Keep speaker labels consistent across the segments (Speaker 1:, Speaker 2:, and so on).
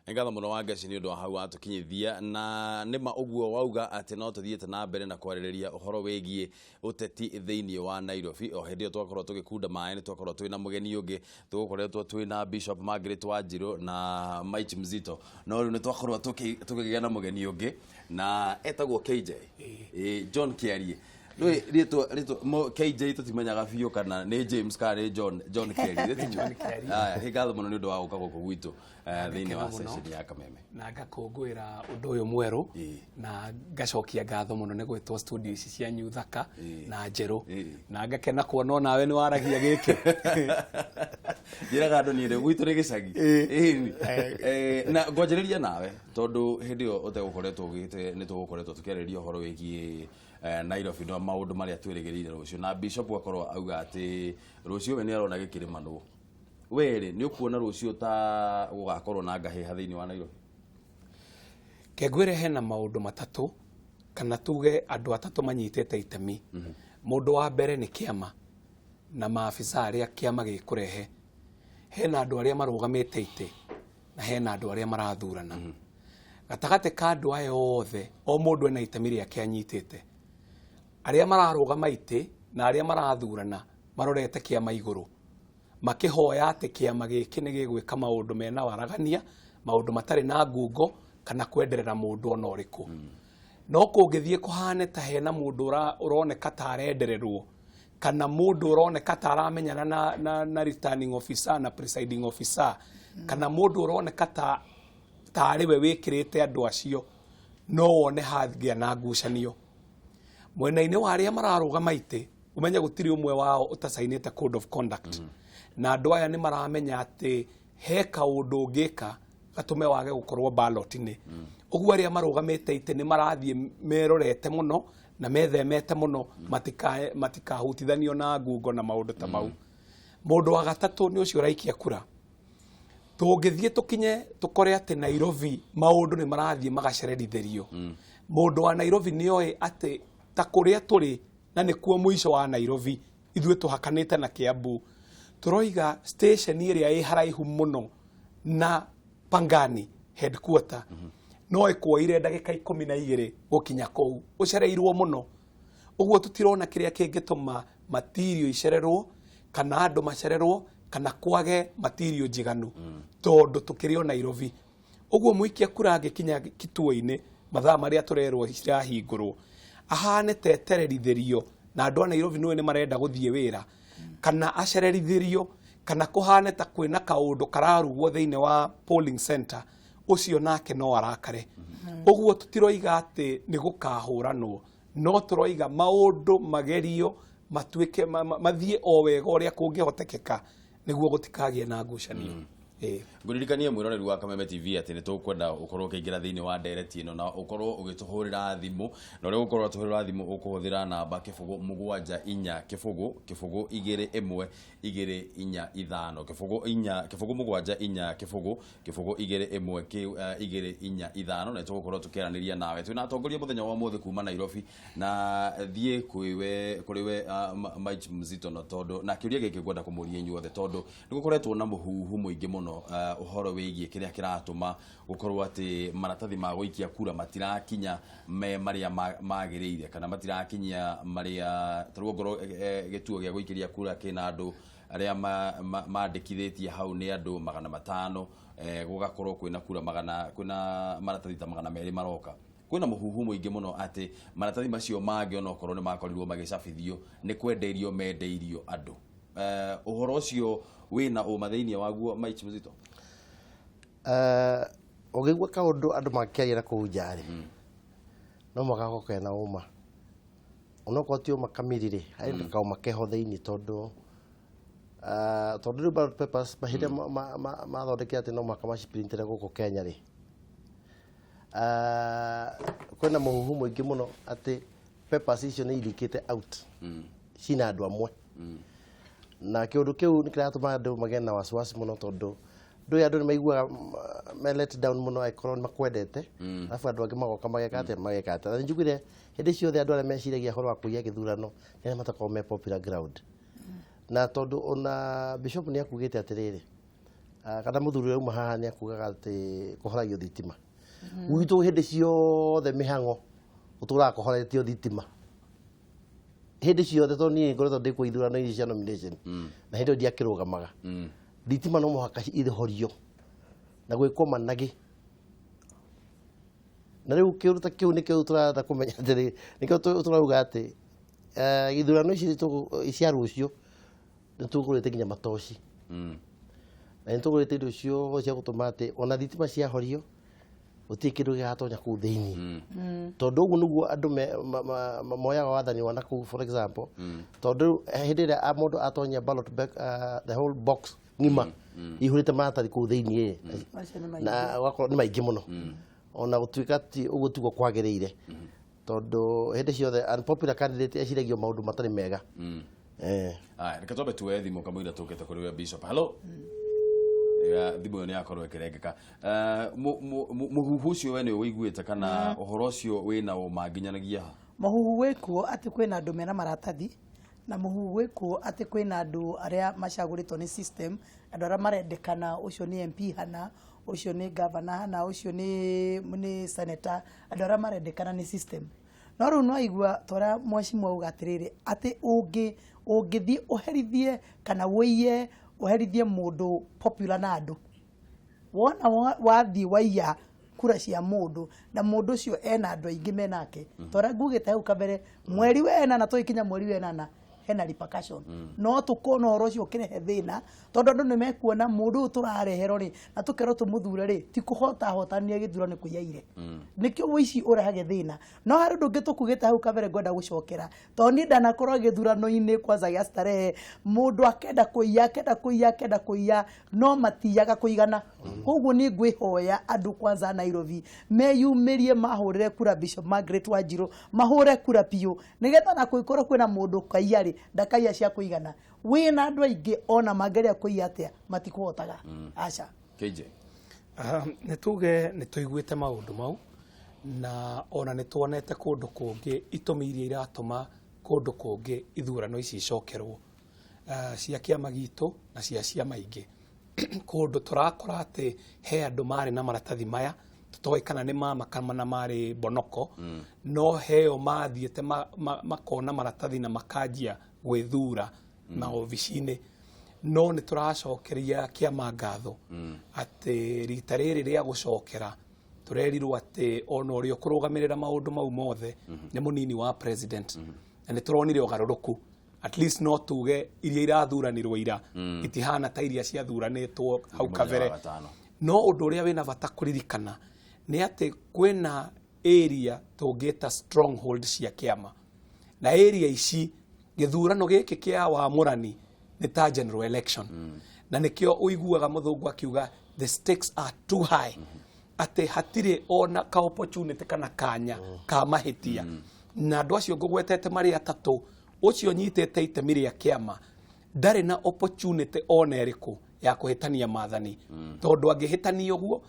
Speaker 1: Nĩ ngatho mũno Wangeci nĩ ũndũ wa hau watũkinyithia, na nĩma ũguo wauga atĩ no tũthiĩte na mbere na kwarĩrĩria ũhoro wĩgiĩ ũteti thĩinĩ wa Nairobi. O hĩndĩ ĩyo twakorwo tũgĩkunda maĩ, nĩ twakorwo twĩna mũgeni ũngĩ, tũgũkoretwo twĩna Bishop Margaret Wanjirũ na Mike Mzito, no rĩu nĩ twakorwo tũkĩgĩa na mũgeni ũngĩ na etagwo KJ. Ĩ, John Kĩarie. Rĩu rĩtwa KJ tũtimenyaga biũ kana nĩ James kana nĩ John. John Kĩarie.
Speaker 2: John Kĩarie.
Speaker 1: Aya, nĩ ngatho mũno nĩ ũndũ wa gũka gũkũ gwitũ thĩinĩ wa
Speaker 2: Ngakena mũno.
Speaker 1: session ya Kameme.
Speaker 2: Na ngakũngũĩra ũndũ ũyũ mwerũ na ngacokia ngatho mũno nĩ gwĩtwo studio ici cianyu thaka na njerũ na ngakena kuona onawe nĩ waragia gĩkĩ.
Speaker 1: Njĩraga andũ niĩ rĩ gwitũ nĩ gĩcagi. Ĩni. Na ngwanjĩrĩria nawe tondũ hĩndĩ ĩyo ũtegũkoretwo ũgĩte nĩ tũgũkoretwo tũkĩarĩrĩria ũhoro wĩgiĩ Nairobi na maũndũ marĩa twĩrĩgĩrĩire rũciũ, na Bishop akorwo auga atĩ rũciũ we nĩ arona gĩkĩrĩmanwo. We rĩ, nĩ ũkuona rũciũ ta gũgakorwo na ngahĩha thĩinĩ wa Nairobi?
Speaker 2: Kengwĩre hena maũndũ matatũ, kana tuge andũ atatũ manyitĩte itemi. Mũndũ wa mbere nĩ kĩama na maabisa arĩa kĩama gĩkũrehe. Hena andũ arĩa marũgamĩte itĩ na hena andũ arĩa marathurana. Gatagatĩ ka andũ aya othe, o mũndũ ena itemi rĩake anyitĩte. Arĩa mararũgama itĩ na arĩa marathurana marorete kĩama igũrũ, makĩhoya atĩ kĩama gĩkĩ nĩ gĩgwĩka maũndũ mena waragania, maũndũ matarĩ na ngungo kana kwenderera mũndũ ona ũrĩkũ. No kũngĩthiĩ kũhane ta hena mũndũ ũroneka ta arendererwo, kana mũndũ ũroneka ta aramenyana na returning officer na presiding officer, kana mũndũ ũroneka ta tarĩ we wĩkĩrĩte andũ acio, no wone hangĩa na ngucanio. Mwena-inĩ wa arĩa mararũgama itĩ, ũmenye gũtirĩ ũmwe wao ũtacainĩte code of conduct. Na andũ aya nĩ maramenya atĩ he kaũndũ ũngĩka gatũme wage gũkorwo ballot-inĩ. Ũguo arĩa marũgamĩte itĩ nĩ marathiĩ merorete mũno na methemete mũno matikahutithanio na ngungo na maũndũ ta mau. Mũndũ wa gatatũ nĩ ũcio ũraikia kura. Tũngĩthiĩ tũkinye tũkore atĩ Nairobi maũndũ nĩ marathiĩ magacererithĩrio. Mũndũ wa Nairobi nĩ oĩ atĩ ta kũrĩa tũrĩ na nĩkuo mũico wa Nairobi, ithuĩ tũhakanĩte na Kiambu, tũroiga station ĩrĩa ĩ haraihu mũno na Pangani headquarter no ĩkuoire ndagĩka 12 gũkinya kũu, ũcereirwo mũno. Ũguo tũtirona kĩrĩa kĩngĩtũma material icererwo kana andũ macererwo kana kwage material njiganu, tondũ tũkĩrĩ o Nairobi. Ũguo mũikia kura angĩkinya kituo-inĩ mathaa marĩa tũrerwo cirahingũrwo, ahane tetererithĩrio na andũ a Nairobi nĩwe nĩ marenda gũthiĩ wĩra, kana acererithĩrio, kana kũhane ta kwĩna kaũndũ kararugwo thĩinĩ wa polling center, ũcio nake no arakare. Ũguo tũtiroiga atĩ nĩ gũkahũranwo, no tũroiga maũndũ magerio matuĩke mathiĩ o wega ũrĩa kũngĩhotekeka nĩguo gũtikagĩe na ngucanio.
Speaker 1: Ngũririkanie mwĩroreri wa Kameme TV atĩ nĩ tũkwenda ũkorwo ũkĩingĩra thĩinĩ wa ndereti ĩno na ũkorwo ũgĩtũhũrĩra thimũ, na ũrĩa ũgũkorwo ũtũhũrĩra thimũ ũkũhũthĩra namba 0 7 4 0 0 2 1 2 4 5, 0 4 0 7 4 0 0 2 1 2 4 5, na tũgũkorwo tũkĩaranĩria nawe. Twĩna atongoria mũthenya wa ũmũthĩ kuma Nairobi, na thiĩ kũrĩ we Mike Mzito, na tondũ na kĩũria gĩkĩ ngwenda kũmũria inyuothe, tondũ nĩ gũkoretwo na mũhuhu mũingĩ mũno ũhoro wĩgiĩ kĩrĩa kĩratũma gũkorwo atĩ maratathi ma gũikia kura matirakinya me marĩa magĩrĩire, kana matirakinyia marĩa tarĩu ongorwo gĩtuo gĩa gũikĩria kura kĩna andũ arĩa mandĩkithĩtie hau nĩ andũ 500, gũgakorwo kwĩna kura magana, kwĩna maratathi ta 200 maroka. Kwĩna mũhuhu mũingĩ mũno atĩ maratathi macio mangĩ onokorwo nĩ makorirwo magĩcabithio nĩ kwendeirio mendeirio andũ. Ũhoro ũcio wĩna ũma thĩinĩ waguo, Mike Mzito?
Speaker 3: Ũngĩigua kaũndũ andũ makĩaria na kũu nja rĩ, no mũhaka gakorwo kena ũma. Onokorwo ti ũma kamiri rĩ, harĩ kaũma keho thĩinĩ, tondũ rĩu ballot papers mahinda mathondekire atĩ no mũhaka maciprintĩre gũkũ Kenya rĩ, kwĩna mũhuhu mũingĩ mũno atĩ papers icio nĩ irikĩte out cina andũ amwe, na kĩũndũ kĩu nĩ kĩratũma andũ magĩe na wasiwasi mũno, tondũ ndũĩ andũ nĩ maiguaga me let down mũno angĩkorwo nĩ makwendete, arabu andũ angĩ magoka mageka atĩa, mageka atĩa. Na nĩ njugire hĩndĩ ciothe andũ arĩa meciragia ũhoro wa kũiya gĩthurano nĩ arĩa matakoragwo me popular ground, na tondũ ona Bishop nĩ akugĩte atĩrĩrĩ, Kana mũthuri ũrĩa uma haha nĩ akugaga atĩ kũhoragio thitima. Gwitũ hĩndĩ ciothe mĩhang'o gũtũraga kũhoretio thitima hĩndĩ ciothe, tondũ niĩ ngoretwo ndĩ kuo ithurano ici cia nomination na hĩndĩ ĩyo ndiakĩrũgamaga. Thitima no mũhaka ihorio na gwĩkwo managĩ. Na rĩu kĩũndũ ta kĩu nĩkĩo tũrenda kũmenya atĩrĩ, nĩkĩo tũrauga atĩ ithurano ici cia rũciũ nĩ tũgũrĩte nginya matoci na nĩ tũgũrĩte indo ciothe cia gũtũma atĩ ona thitima ciahorio gũtirĩ kĩndũ gĩgatonya kũu thĩinĩ, tondũ ũguo nĩguo andũ moyaga wathani wa nakũu. For example, tondũ rĩu hĩndĩ ĩrĩa mũndũ atonya ballot back, the whole box ng'ima ihũrĩte maratathi kũu thĩinĩ
Speaker 4: Macio nĩ maingĩ.
Speaker 3: Na ũgakorwo nĩ maingĩ mũno, ona gũtuĩka ti ũguo tiguo kwagĩrĩire, tondũ hĩndĩ ciothe unpopular candidate eciragio maũndũ matarĩ mega.
Speaker 1: Aya, reke twambe tuoe thimũ kamũira tũkĩte kũrĩ we Bishop. Hello. Ya, thimũ ĩyo nĩ yakorwo ĩkĩrengeka. Mũhuhu ũcio we nĩ ũiguĩte kana ũhoro ũcio wĩna ũma nginyanagia ha?
Speaker 4: Mũhuhu wĩkuo atĩ kwĩna andũ mena maratathi, na mũhuhu wĩkuo atĩ kwĩna andũ arĩa macagũrĩtwo nĩ system, andũ arĩa marendekana, ũcio nĩ MP hana, ũcio nĩ governor hana, ũcio nĩ senator, andũ arĩa marendekana nĩ system. No rĩu no igua torĩa mheshimiwa auga atĩrĩrĩ, atĩ ũngĩthiĩ ũherithie kana wũiye ũherithie mũndũ popular na andũ wona wathiĩ waiya kura cia mũndũ na mũndũ ũcio ena andũ aingĩ menake, torĩa ngugĩte hau kabere, mweri wa ĩnana tũgĩkinya mweri wa ĩnana hena repercussion. No tũkona ũhoro ũcio ũkĩrehe thĩna, tondũ andũ nĩ mekuona mũndũ ũyũ tũrareherwo rĩ na tũkerwo tũmũthure rĩ ti kũhota ahotanire gĩthurano, kũiyaire. Nĩkĩo ũici ũrehage thĩna. No harĩ ũndũ ũngĩ tũkugĩte hau kabere ngwenda gũcokera, tondũ niĩ ndanakorwo gĩthurano-inĩ kwanza gĩa Starehe, mũndũ akenda kũiya, akenda kũiya, akenda kũiya, no matiyaga kũigana. Koguo niĩ ngwĩhoya andũ kwanza Nairobi meyumĩrie mahũrĩre kura Bishop Margaret Wanjiru, mahũre kura biũ, nĩgetha na kũngĩkorwo kwĩna mũndũ ũkaiya rĩ ndakaiya cia kũigana. Wĩna andũ aingĩ ona mangĩgeria kũiya atĩa matikũhotaga, aca.
Speaker 1: KJ.
Speaker 2: Nĩ tuge nĩ tũiguĩte maũndũ mau, na ona nĩ tuonete kũndũ kũngĩ itũmi iria iratũma kũndũ kũngĩ ithurano ici icokerwo, cia kĩama gitũ na cia ciama ingĩ, kũndũ tũrakora atĩ he andũ marĩ na maratathi maya tũtoĩ kana nĩ mama kana marĩ mbonoko, no heo mathiĩte makona maratathi na makanjia gwĩthura maobici-inĩ. No nĩ tũracokeria kĩama ngatho atĩ rita rĩrĩ rĩa gũcokera tũrerirwo atĩ ona ũrĩa ũkũrũgamĩrĩra maũndũ mau mothe nĩ mũnini wa president, na nĩ tũronire ũgarũrũku. At least no tuge iria irathuranirwo ira itihana ta iria ciathuranĩtwo hau
Speaker 1: Mũthenya wa
Speaker 2: kabere.
Speaker 1: gatano.
Speaker 2: No ũndũ ũrĩa wĩna bata kũririkana nĩ atĩ kwĩna area tũngĩta stronghold cia kĩama, na area ici gĩthurano gĩkĩ kĩa wamũrani nĩ ta general election, na nĩkĩo ũiguaga mũthũngũ akiuga the stakes are too high, atĩ hatirĩ ona ka opportunity kana kanya ka mahĩtia. Na andũ acio ngũgwetete marĩ atatũ, ũcio nyitĩte itemi rĩa kĩama ndarĩ na opportunity ona ĩrĩkũ ya kũhĩtania maathani, tondũ angĩhĩtania ũguo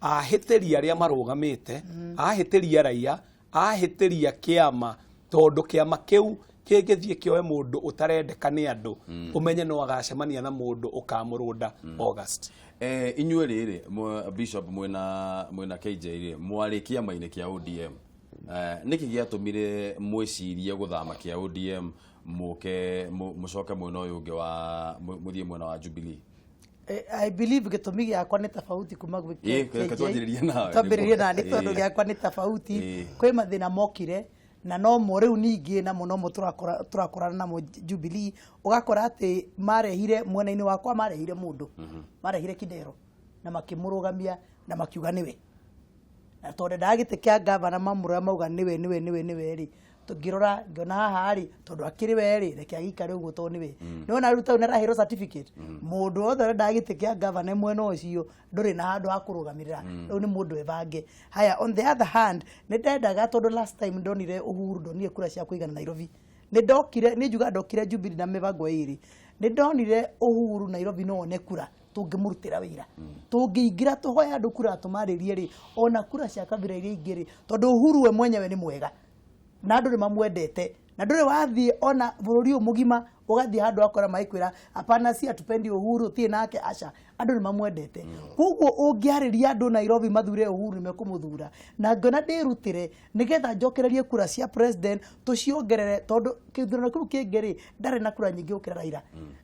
Speaker 2: ahĩtĩria arĩa marũgamĩte, ahĩtĩria raia, ahĩtĩria kĩama, tondũ kĩama kĩu kĩngĩthiĩ kĩoe mũndũ ũtarendeka nĩ andũ, ũmenye no agacemania na mũndũ ũkamũrũnda August.
Speaker 1: Inyuĩ rĩrĩ Bishop mwĩna KJ rĩ mwarĩ kĩama-inĩ kĩa ODM. Nĩkĩ gĩatũmire mwĩcirie gũthama kĩa ODM mũke mũcoke mwena ũyũ ũngĩ wa mũthiĩ mwena wa Jubilee?
Speaker 4: I believe gĩtũmi gĩakwa nĩ tofauti kuma gwĩ
Speaker 1: Ĩ, reke twanjĩrĩrie nawe.
Speaker 4: Twambĩrĩrie nani, tondũ gĩakwa nĩ tofauti. Kwĩ mathĩna mokire na nomo rĩu ningĩ namo nomo tũrakorana namo Jubilee, ũgakora atĩ marehire mwena-inĩ wakwa, marehire mũndũ, marehire Kidero na makĩmũrũgamia na makiuga nĩwe, na tondũ ndendaga gĩtĩ kĩa gavana, mamũrora mauga nĩwe nĩwe nĩwe nĩwe rĩ, tũngĩrora ngĩona haha rĩ, tondũ akĩrĩ we rĩ, reke agĩikare ũguo tondũ nĩwe. Nĩwona rĩu tau nĩaraheirwo certificate, mũndũ wothe ũrendaga gĩtĩ kĩa gavana mwena ũcio ndũrĩ na handũ ha kũrũgamĩrĩra, rĩu nĩ mũndũ ebange. Haya, on the other hand, nĩ ndendaga tondũ last time ndonire Uhuru ndonire kura cia kũigana Nairobi, nĩ ndokire nĩ njuga ndokire Jubilee na mĩbango ĩrĩ, nĩ ndonire Uhuru Nairobi no one kura tũngĩmũrutĩra wĩra, tũngĩingĩra tũhoe andũ kura tũmarĩrie rĩ, ona kura cia kabira iria ingĩ rĩ, tondũ Uhuru we mwenyewe nĩ mwega na andũ nĩ mamwendete, na ndũrĩ wathiĩ ona bũrũri ũyũ mũgima ũgathiĩ handũ akora magĩkwĩra hapana, si hatupendi Uhuru, tirĩ nake, aca. Andũ nĩ mamwendete. Koguo ũngĩarĩria andũ Nairobi mathure Uhuru, nĩ mekũmũthura. Na ngĩona ndĩrutĩre nĩgetha njokererie kura cia president, tũciongerere, tondũ gĩthurano kĩu kĩngĩ rĩ, ndarĩ na kura nyingĩ gũkĩra Raila.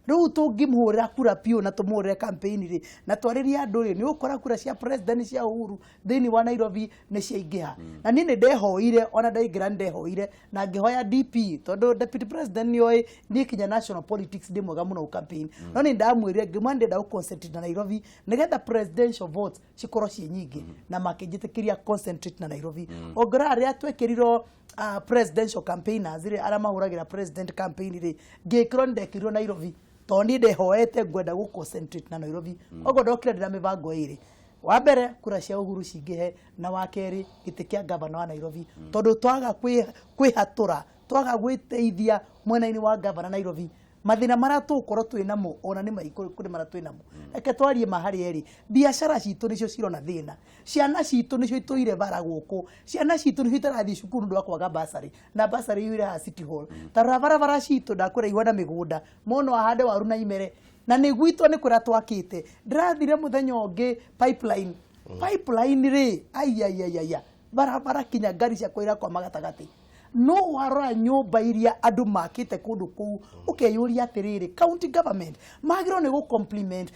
Speaker 4: Rĩu tũngĩmũhũrĩra kura piũ na tũmũhũrĩre campaign rĩ, na twarĩrie andũ rĩ, nĩ ũgũkora kura cia president cia Uhuru thĩinĩ wa Nairobi nĩ ciaingĩha. Na niĩ nĩ ndehoire, ona ndaingĩra nĩ ndehoire na ngĩhoya DP, tondũ deputy president nĩ oĩ niĩ kinya national politics ndĩ mwega mũno campaign. No nĩ ndamwĩrire, ngĩmwĩra ndĩrenda gũ concentrate na Nairobi nĩgetha presidential votes cikorwo ciĩ nyingĩ, na makĩnjĩtĩkĩria concentrate na Nairobi. Ũngĩrora rĩrĩa twekĩrirwo presidential campaigners rĩ, arĩa mahũragĩra president campaign rĩ, ngĩkĩrwo, nĩ ndekĩrirwo Nairobi tondũ niĩ ndehoete ngwenda gũ concentrate na Nairobi. Ũguo ndokire ndĩna mĩbango ĩrĩ: wa mbere, kura cia Uhuru cingĩhe, na wa kerĩ, gĩtĩ kĩa gavana wa Nairobi, tondũ twaga kwĩhatũra, twaga gwĩteithia mwena-inĩ wa gavana Nairobi, mathĩna marĩa tũgũkorwo twĩ namo ona nĩ maingĩ kũrĩ marĩa twĩ namo. Reke twarie ma harĩa ĩrĩ, biacara citũ nĩcio cirona thĩna, ciana citũ nĩcio itũire bara gũkũ, ciana citũ nĩcio itarathiĩ cukuru nĩ ũndũ wa kwaga basarĩ, na basarĩ iyũire haha City Hall. Tarora barabara citũ, ndakũraihu na mĩgũnda mũno, ahande waru na imere, na nĩ gwitũ nĩ kũrĩa twakĩte. Ndĩrathire mũthenya ũngĩ pipeline, pipeline rĩ, aiaiaiaia, barabara kinya ngari ciakwa irakwama gatagatĩ. No warora nyũmba iria andũ makĩte kũndũ kũu, ũkeyũria atĩrĩrĩ, county government magĩrĩirwo nĩ gũ compliment.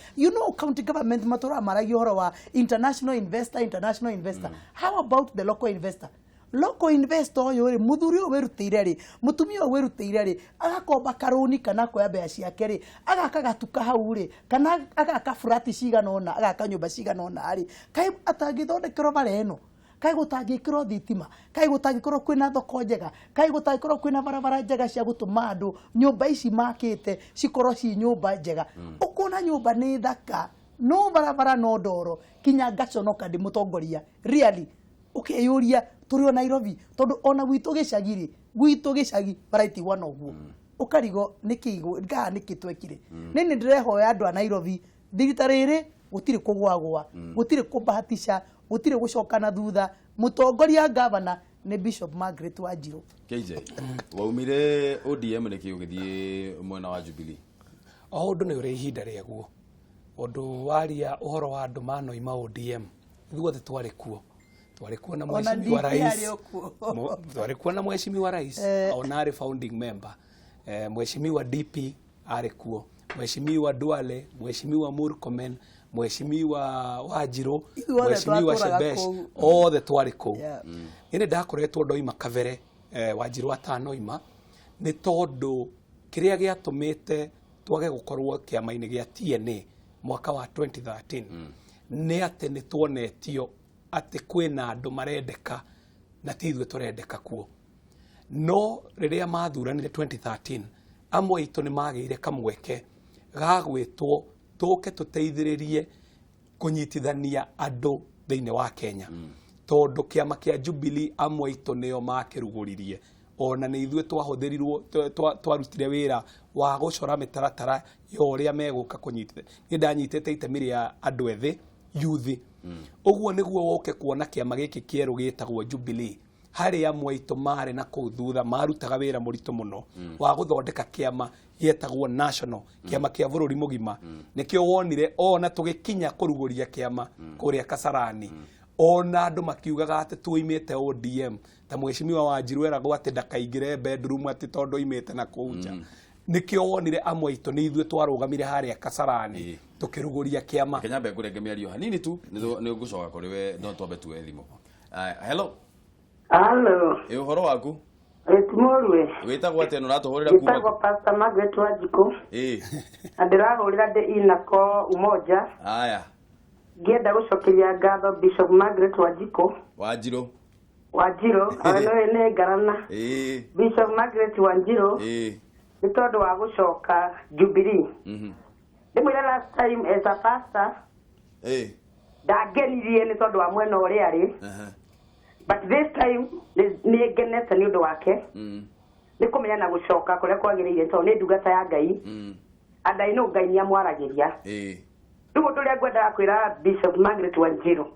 Speaker 4: County government matũraga maragia ũhoro wa international investor, international investor. How about the local investor? Local investor ũyũ rĩ, mũthuri ũyũ wĩrutĩire rĩ, mũtumia ũyũ wĩrutĩire rĩ, agakomba karũni kana akoya mbeca ciake rĩ, agaka gatuka hau rĩ, kana agaka flat cigana ũna, agaka nyũmba cigana ũna rĩ, kaĩ atangĩthondekerwo bara ĩno? Kaĩ gũtangĩkĩrwo thitima? Kaĩ gũtangĩkorwo kwĩna thoko njega? Kaĩ gũtangĩkorwo kwĩna barabara njega cia gũtũma andũ nyũmba ici makĩte cikorwo ci nyũmba njega? Ũkona nyũmba nĩ thaka, no barabara no ndoro, kinya ngaconoka ndĩ mũtongoria. Really, ũkeyũria tũrĩ o Nairobi, tondũ ona gwitũ gĩcagi rĩ, gwitũ gĩcagi baraitigwa noguo, ũkarigo nĩkĩ ngaa nĩkĩ twekire. Nĩ ndĩrehoya andũ a Nairobi, thirita rĩrĩ gũtirĩ kũgwagwa, gũtirĩ kũbahatisha, gũtirĩ gũcoka na thutha. Mũtongoria gavana nĩ Bishop Margaret Wanjiru.
Speaker 1: KJ, waumire ODM nĩkĩ ũgĩthiĩ mwena wa Jubilee?
Speaker 2: O ũndũ nĩ ũrĩ ihinda rĩaguo. Ũndũ waria ũhoro wa andũ manoima ODM, ithuothe twarĩ kuo, twarĩ kuo na
Speaker 4: Ona
Speaker 2: mheshimiwa
Speaker 4: DP
Speaker 2: rais.
Speaker 4: arĩ o kuo.
Speaker 2: Twarĩ kuo na mheshimiwa rais, ona arĩ founding member. Mheshimiwa DP arĩ kuo, Mheshimiwa Duale, Mheshimiwa Murkomen, Mheshimiwa Wanjiru,
Speaker 4: Ithuothe
Speaker 2: Mheshimiwa
Speaker 4: twatũraga
Speaker 2: Shebesh,
Speaker 4: kũu.
Speaker 2: othe twarĩ kũu. Nĩ ndakoretwo ndoima kabere Wanjiru atanoima, nĩ tondũ kĩrĩa gĩatũmĩte twage gũkorwo kĩama-inĩ gĩa TNA mwaka wa 2013 nĩ atĩ nĩ tuonetio atĩ kwĩna andũ marendeka na ti ithuĩ tũrendeka kuo. No rĩrĩa mathuranire 2013, amwe aitũ nĩ magĩire kamweke ga gwĩtwo tũke tũteithĩrĩrie kũnyitithania andũ thĩinĩ wa Kenya, tondũ kĩama kĩa Jubilee amwe aitũ nĩo makĩrugũririe, ona nĩ ithuĩ twahũthĩrirwo, twarutire wĩra wa gũcora mĩtaratara ya ũrĩa megũka kũnyitithania. Niĩ ndanyitĩte itemi rĩa andũ ethĩ, youth. Ũguo nĩguo woke kuona kĩama gĩkĩ kĩerũ gĩtagwo Jubilee, harĩ amwe aitũ marĩ na kũu thutha marutaga wĩra mũritũ mũno wa gũthondeka kĩama gĩetagwo national, kĩama kĩa bũrũri mũgima. Nĩkĩo wonire ona tũgĩkinya kũrugũria kĩama kũrĩa Kasarani, ona andũ makiugaga atĩ tuimĩte ODM, ta mheshimiwa Wanjiru eragwo atĩ ndakaingĩre bedroom atĩ tondũ oimĩte na kũu nja. Nĩkĩo wonire amwe aitũ nĩ ithuĩ twarũgamire harĩa Kasarani tũkĩrugũria kĩama.
Speaker 1: Reke nyambe ngũrenge mĩario hanini tu, nĩ ngũcoka kũrĩ we, no twambe tuoe thimũ. Aya, hello.
Speaker 5: Halo,
Speaker 1: Ĩ, ũhoro waku?
Speaker 5: Ĩtimũrue.
Speaker 1: Wĩtagwo atĩa na ũratũhũrĩra kuma
Speaker 5: Njĩtagwo Pastor Margaret Wanjikũ
Speaker 1: Ĩ.
Speaker 5: Na ndĩrahũrĩra ndĩ inako Umoja.
Speaker 1: Aya.
Speaker 5: Ngĩenda gũcokeria ngatho Bishop Margaret Wanjikũ.
Speaker 1: Wanjirũ.
Speaker 5: Wanjirũ, nĩ nĩ ngarana. Bishop Margaret Wanjirũ nĩ tondũ wa gũcoka Jubilee. Ndĩmwĩra last time as a pastor ndangenirie nĩ tondũ wa mwena ũrĩa arĩ, but this time nĩ ngenete nĩ ũndũ wake nĩ kũmenya na gũcoka kũrĩa kwagĩrĩire, tondũ nĩ ndungata ya Ngai and I know Ngai nĩ amwaragĩria. Rĩu ũndũ ũrĩa ngwendaga kwĩra Bishop Margaret Wanjiru,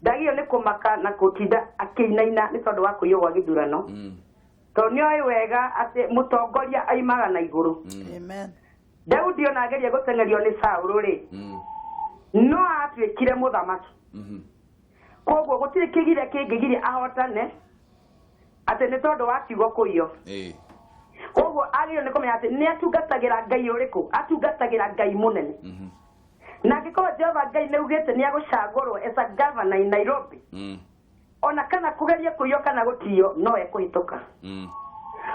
Speaker 5: ndagĩrĩirwo nĩ kũmaka na gũtinda akĩinaina nĩ tondũ wa kũiywo gwa gĩthurano, tondũ nĩ oĩ wega atĩ mũtongoria aimaga na igũrũ.
Speaker 4: Amen.
Speaker 5: Daudi ona ageria gũteng'erio nĩ Saũlũ rĩ, No atuĩkire mũthamaki. Koguo gũtirĩ kĩgire kĩngĩgiria ahotane atĩ nĩ tondũ wa kiugo kũiywo. Koguo agĩrĩirwo nĩ kũmenya atĩ nĩ atungatagĩra Ngai ũrĩkũ, atungatagĩra Ngai mũnene. Na angĩkorwo Jehova Ngai nĩ augĩte nĩ agũcagũrwo as a governor in Nairobi, ona kana kũgeria kũiywo kana gũtiywo, no ekũhĩtũka.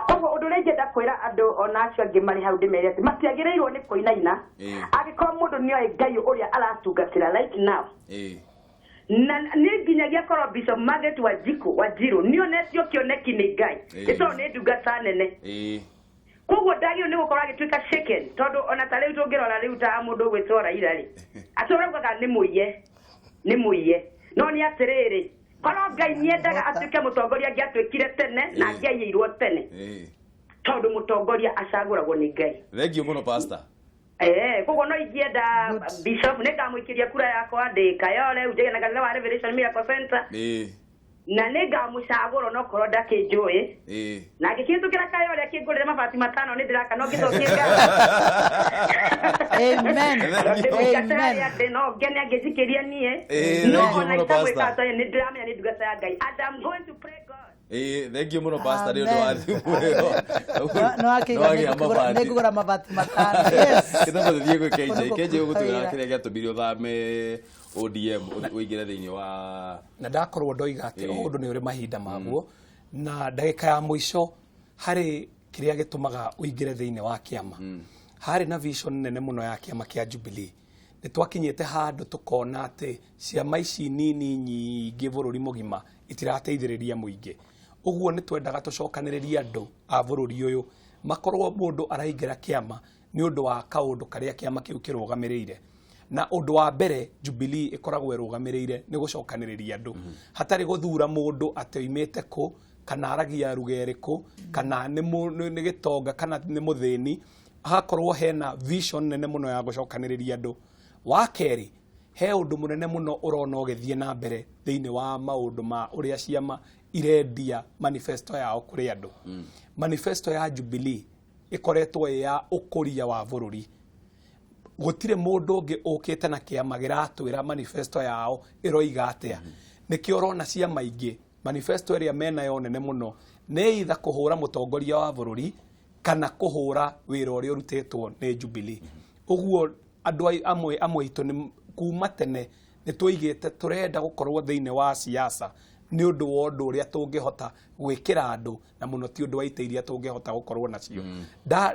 Speaker 5: Koguo ũndũ ũrĩa ingĩenda kwĩra andũ ona acio angĩ marĩ hau ndĩmere atĩ matiagĩrĩirwo nĩ kũinaina angĩkorwo mũndũ nĩoĩ Ngai ũrĩa aratungatĩra right now. Na nĩ nginyagia korwo Bishop Margaret Wanjiku Wanjiru nĩonetio kĩoneki nĩ Ngai, nĩ tondũ nĩ ndungata nene. Koguo ndagĩrĩirwo nĩ gũkorwo agĩtuĩka shaken, tondũ ona ta rĩu tũngĩrora rĩu ta mũndũ ũgwĩtwo Raila rĩ, atĩ ũraugaga nĩ mũiye, nĩ mũiye, no nĩ atĩrĩrĩ, korwo Ngai nĩendaga atuĩke mũtongoria angĩatuĩkire tene na angĩaiyĩirwo tene, tondũ mũtongoria acagũragwo nĩ Ngai.
Speaker 1: Thank you mũno, pastor.
Speaker 5: Koguo no ingĩenda Bishop nĩ ngamũikĩria kura yakwa ndĩ Kayole njege na kanitha wa Revelation Miracle Center. Na nĩ ngamũcagũra onokorwo ndakĩnjũĩ. Na angĩkĩhĩtũkĩra Kayole akĩngũrĩre mabati 5 nĩ ndĩraka no ngĩcokie ngatho.
Speaker 4: Amen.
Speaker 5: Ndĩmũingate
Speaker 4: Amen.
Speaker 5: harĩa ndĩ, no ngene angĩnjikĩria niĩ. No
Speaker 1: Thank you
Speaker 5: ona
Speaker 1: mũno,
Speaker 5: itagwĩka
Speaker 1: pastor.
Speaker 5: atĩa, nĩ ndĩramenya nĩ ndungata ya Ngai. And I'm going to pray God.
Speaker 1: Thank you mũno, pastor, nĩ ũndũ wa
Speaker 4: Amen.
Speaker 1: thimũ ĩyo.
Speaker 4: No akĩiga
Speaker 1: No agĩa mabati.
Speaker 4: nĩngũgũra mabati 5. Yes.
Speaker 1: Kĩtamba tũthiĩ gwĩ KJ.
Speaker 4: Kũndũ
Speaker 1: KJ ũgũtwĩra
Speaker 4: kũruta
Speaker 1: kĩrĩa gĩatũmire ũthame ODM ũingĩre thĩinĩ wa
Speaker 2: Na ndakorwo ndoiga atĩ o ũndũ nĩ ũrĩ mahinda maguo, na ndagĩka ya mũico harĩ kĩrĩa gĩtũmaga ũingĩre thĩinĩ wa kĩama. Harĩ na vision nene mũno ya kĩama kĩa Jubilee. Nĩ twakinyĩte handũ tũkona atĩ ciama ici nini nyingĩ bũrũri mũgima itirateithĩrĩria mũingĩ. Ũguo nĩ twendaga tũcokanĩrĩrie andũ a bũrũri ũyũ, makorwo mũndũ araingĩra kĩama nĩ ũndũ wa kaũndũ karĩa kĩama kĩu kĩrũgamĩrĩire. Na ũndũ wa mbere Jubilee ĩkoragwo ĩrũgamĩrĩire nĩ gũcokanĩrĩria andũ, hatarĩ gũthura mũndũ atĩ oimĩte kũ, kana aragia ruga ĩrĩkũ, kana nĩ gĩtonga kana nĩ mũthĩni. Hakorwo hena vision nene mũno ya gũcokanĩrĩria andũ. Wa kerĩ, he ũndũ mũnene mũno ũrona ũgĩthiĩ na mbere thĩinĩ wa maũndũ ma ũrĩa ciama irendia manifesto yao kũrĩ andũ. Manifesto ya Jubilee ĩkoretwo ĩ ya ũkũria wa bũrũri. Gũtirĩ mũndũ ũngĩ ũkĩte na kĩama gĩratwĩra manifesto yao ĩroiga atĩa. Nĩkĩo ũrona ciama ingĩ manifesto ĩrĩa menayo nene mũno nĩ either kũhũra mũtongoria wa bũrũri kana kũhũra wĩra ũrĩa ũrutĩtwo nĩ Jubilee. Ũguo andũ amwe aitũ nĩ kuma tene nĩ tũigĩte tũrenda gũkorwo thĩinĩ wa siasa nĩ ũndũ wa ũndũ ũrĩa tũngĩhota gwĩkĩra andũ, na mũno ti ũndũ wa itĩ iria tũngĩhota gũkorwo nacio.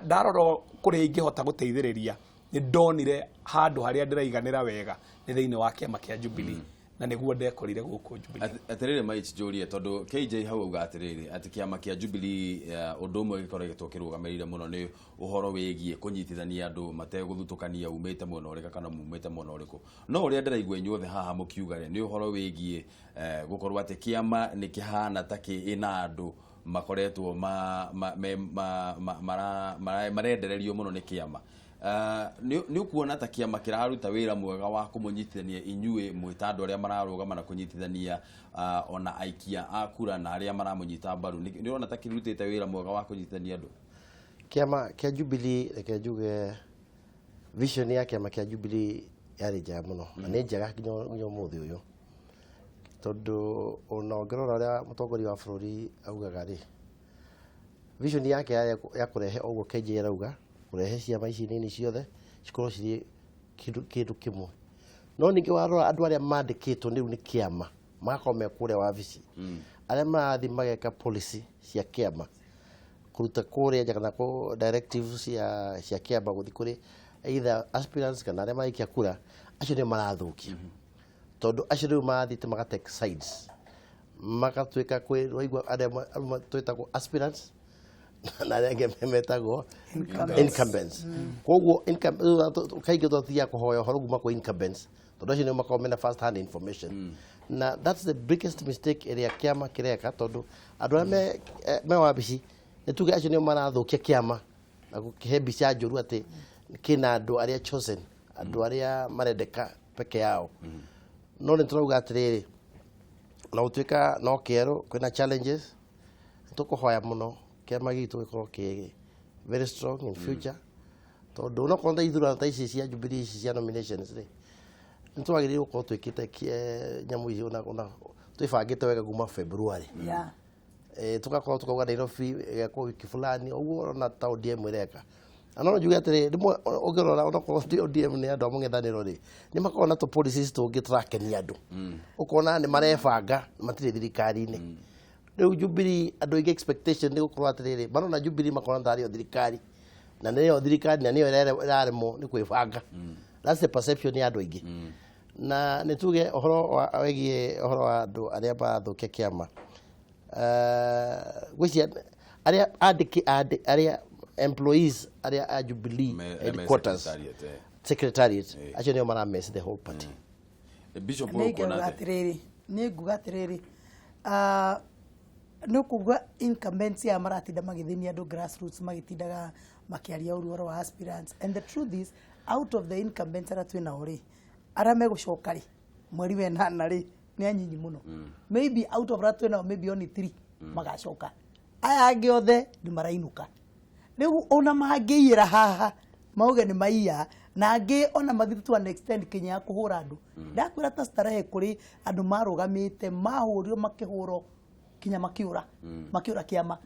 Speaker 2: Ndarora kũrĩa ingĩhota gũteithĩrĩria, nĩ ndonire handũ harĩa ndĩraiganĩra wega nĩ thĩinĩ wa kĩama kĩa Jubilee, na nĩguo ndekorire gũkũ Jubilee.
Speaker 1: Atĩrĩrĩ Mike, njũrie tondũ KJ hau auga atĩrĩrĩ atĩ kĩama kĩa Jubilee, ũndũ ũmwe gĩkoretwo kĩrũgamĩrĩire mũno nĩ ũhoro wĩgiĩ kũnyitithania andũ mategũthutũkania umĩte mwena ũrĩkũ kana mumĩte mwena ũrĩkũ. No ũrĩa ndĩraigua inyuothe haha mũkiuga rĩ, nĩ ũhoro wĩgiĩ gũkorwo atĩ kĩama nĩ kĩhana ta kĩna andũ makoretwo marendererio mũno nĩ kĩama. Nĩ ũkuona ta kĩama kĩraruta wĩra mwega wa kũmũnyitithania inyuĩ mwĩ ta andũ arĩa mararũgama na kũnyitithania ona aikia a kura na arĩa maramũnyita mbaru? Nĩ ũrona ta kĩrutĩte wĩra mwega wa kũnyitithania andũ?
Speaker 3: Kĩama kĩa Jubilee, reke njuge vision ya kĩama kĩa Jubilee yarĩ njega mũno na nĩ njega nginya ũmũthĩ ũyũ, tondũ ona ũngĩrora ũrĩa mũtongoria wa bũrũri augaga rĩ, vision yake yarĩ ya kũrehe ũguo KJ arauga, kũrehe ciama ici nini ciothe cikorwo cirĩ kĩndũ kĩmwe. No ningĩ warora andũ arĩa mandĩkĩtwo rĩu nĩ kĩama magakorwo me kũrĩa wabici, arĩa marathiĩ mageka policy cia kĩama kũruta kũrĩa nja kana kũ directives cia kĩama gũthiĩ kũrĩ either aspirants kana arĩa maraikia kura, acio nĩo marathũkia, tondũ acio rĩu marathiĩte maga take sides, magatuĩka kwĩ waigua arĩa twĩtagwo aspirants na arĩa angĩ metagwo incumbents. Koguo kaingĩ twathiaga kũhoya ũhoro kuma kwĩ incumbents, tondũ acio nĩo makoragwo mena first hand information, na that's the biggest mistake ĩrĩa kĩama kĩreka, tondũ andũ arĩa me wabici nĩ tuge acio nĩo marathũkia kĩama na gũkĩhe mbica njũru atĩ kĩna andũ arĩa chosen, andũ arĩa marendeka peke yao. No nĩ tũrauga atĩrĩrĩ, na gũtuĩka no kĩerũ, kwĩna challenges, tũkũhoya mũno kĩama gitũ gĩkorwo kĩ very strong in future, tondũ onokorwo ta ithurano ta ici cia Jubilee, ici cia nominations rĩ, Nĩ twagĩrĩirwo gũkorwo twĩkĩte nyamũ ici ona twĩbangĩte wega kuma February. Tugakorwo tukauga Nairobi ĩgekwo wiki fulani ũguo, ona ta ODM ĩreka. Na no njuge atĩrĩ, rĩmwe ũngĩrora, onakorwo ti ODM nĩ andũ a mũng'ethanĩro rĩ, nĩ makoragwo na tũ policies tũngĩ tũrakenia andũ, ũkona nĩ marebanga, matirĩ thirikari-inĩ. Rĩu Jubilee, andũ aingĩ expectation nĩ gũkorwo atĩrĩrĩ, marona Jubilee makona tarĩ o thirikari, na nĩyo thirikari na nĩyo ĩraremwo nĩ kwĩbanga. That's the perception ya andũ aingĩ. Na nĩ tuge ũhoro wĩgiĩ ũhoro wa andũ arĩa marathũkia kĩama, ngwĩciria arĩa andĩki arĩa employees arĩa a Jubilee headquarters,
Speaker 1: secretariat,
Speaker 3: secretariat, acio nĩo maramess the whole party.
Speaker 1: Bishop,
Speaker 4: Nĩ
Speaker 1: ũkuona
Speaker 4: nguga
Speaker 1: atĩa?
Speaker 4: atĩrĩrĩ, nĩ nguga atĩrĩrĩ, nĩ kuga incumbents aya maratinda magĩthĩnia andũ grassroots, magĩtindaga makĩaria ũru ũhoro wa aspirants, and the truth is, out of the incumbents arĩa twĩ nao rĩ, arĩa megũcoka rĩ mweri wa ĩnana rĩ, nĩ anyinyi mũno. Maybe out of arĩa twĩ nao, maybe only three magacoka, aya angĩ othe nĩ marainũka. Rĩu ona mangĩiyĩra haha mauge nĩ maiya, na angĩ ona mathiĩ to an extent kinya ya kũhũra andũ. Ndakwĩra ta Starehe kũrĩ andũ marũgamĩte mahũrirwo, makĩhũrwo kinya makiura, makiura kĩama.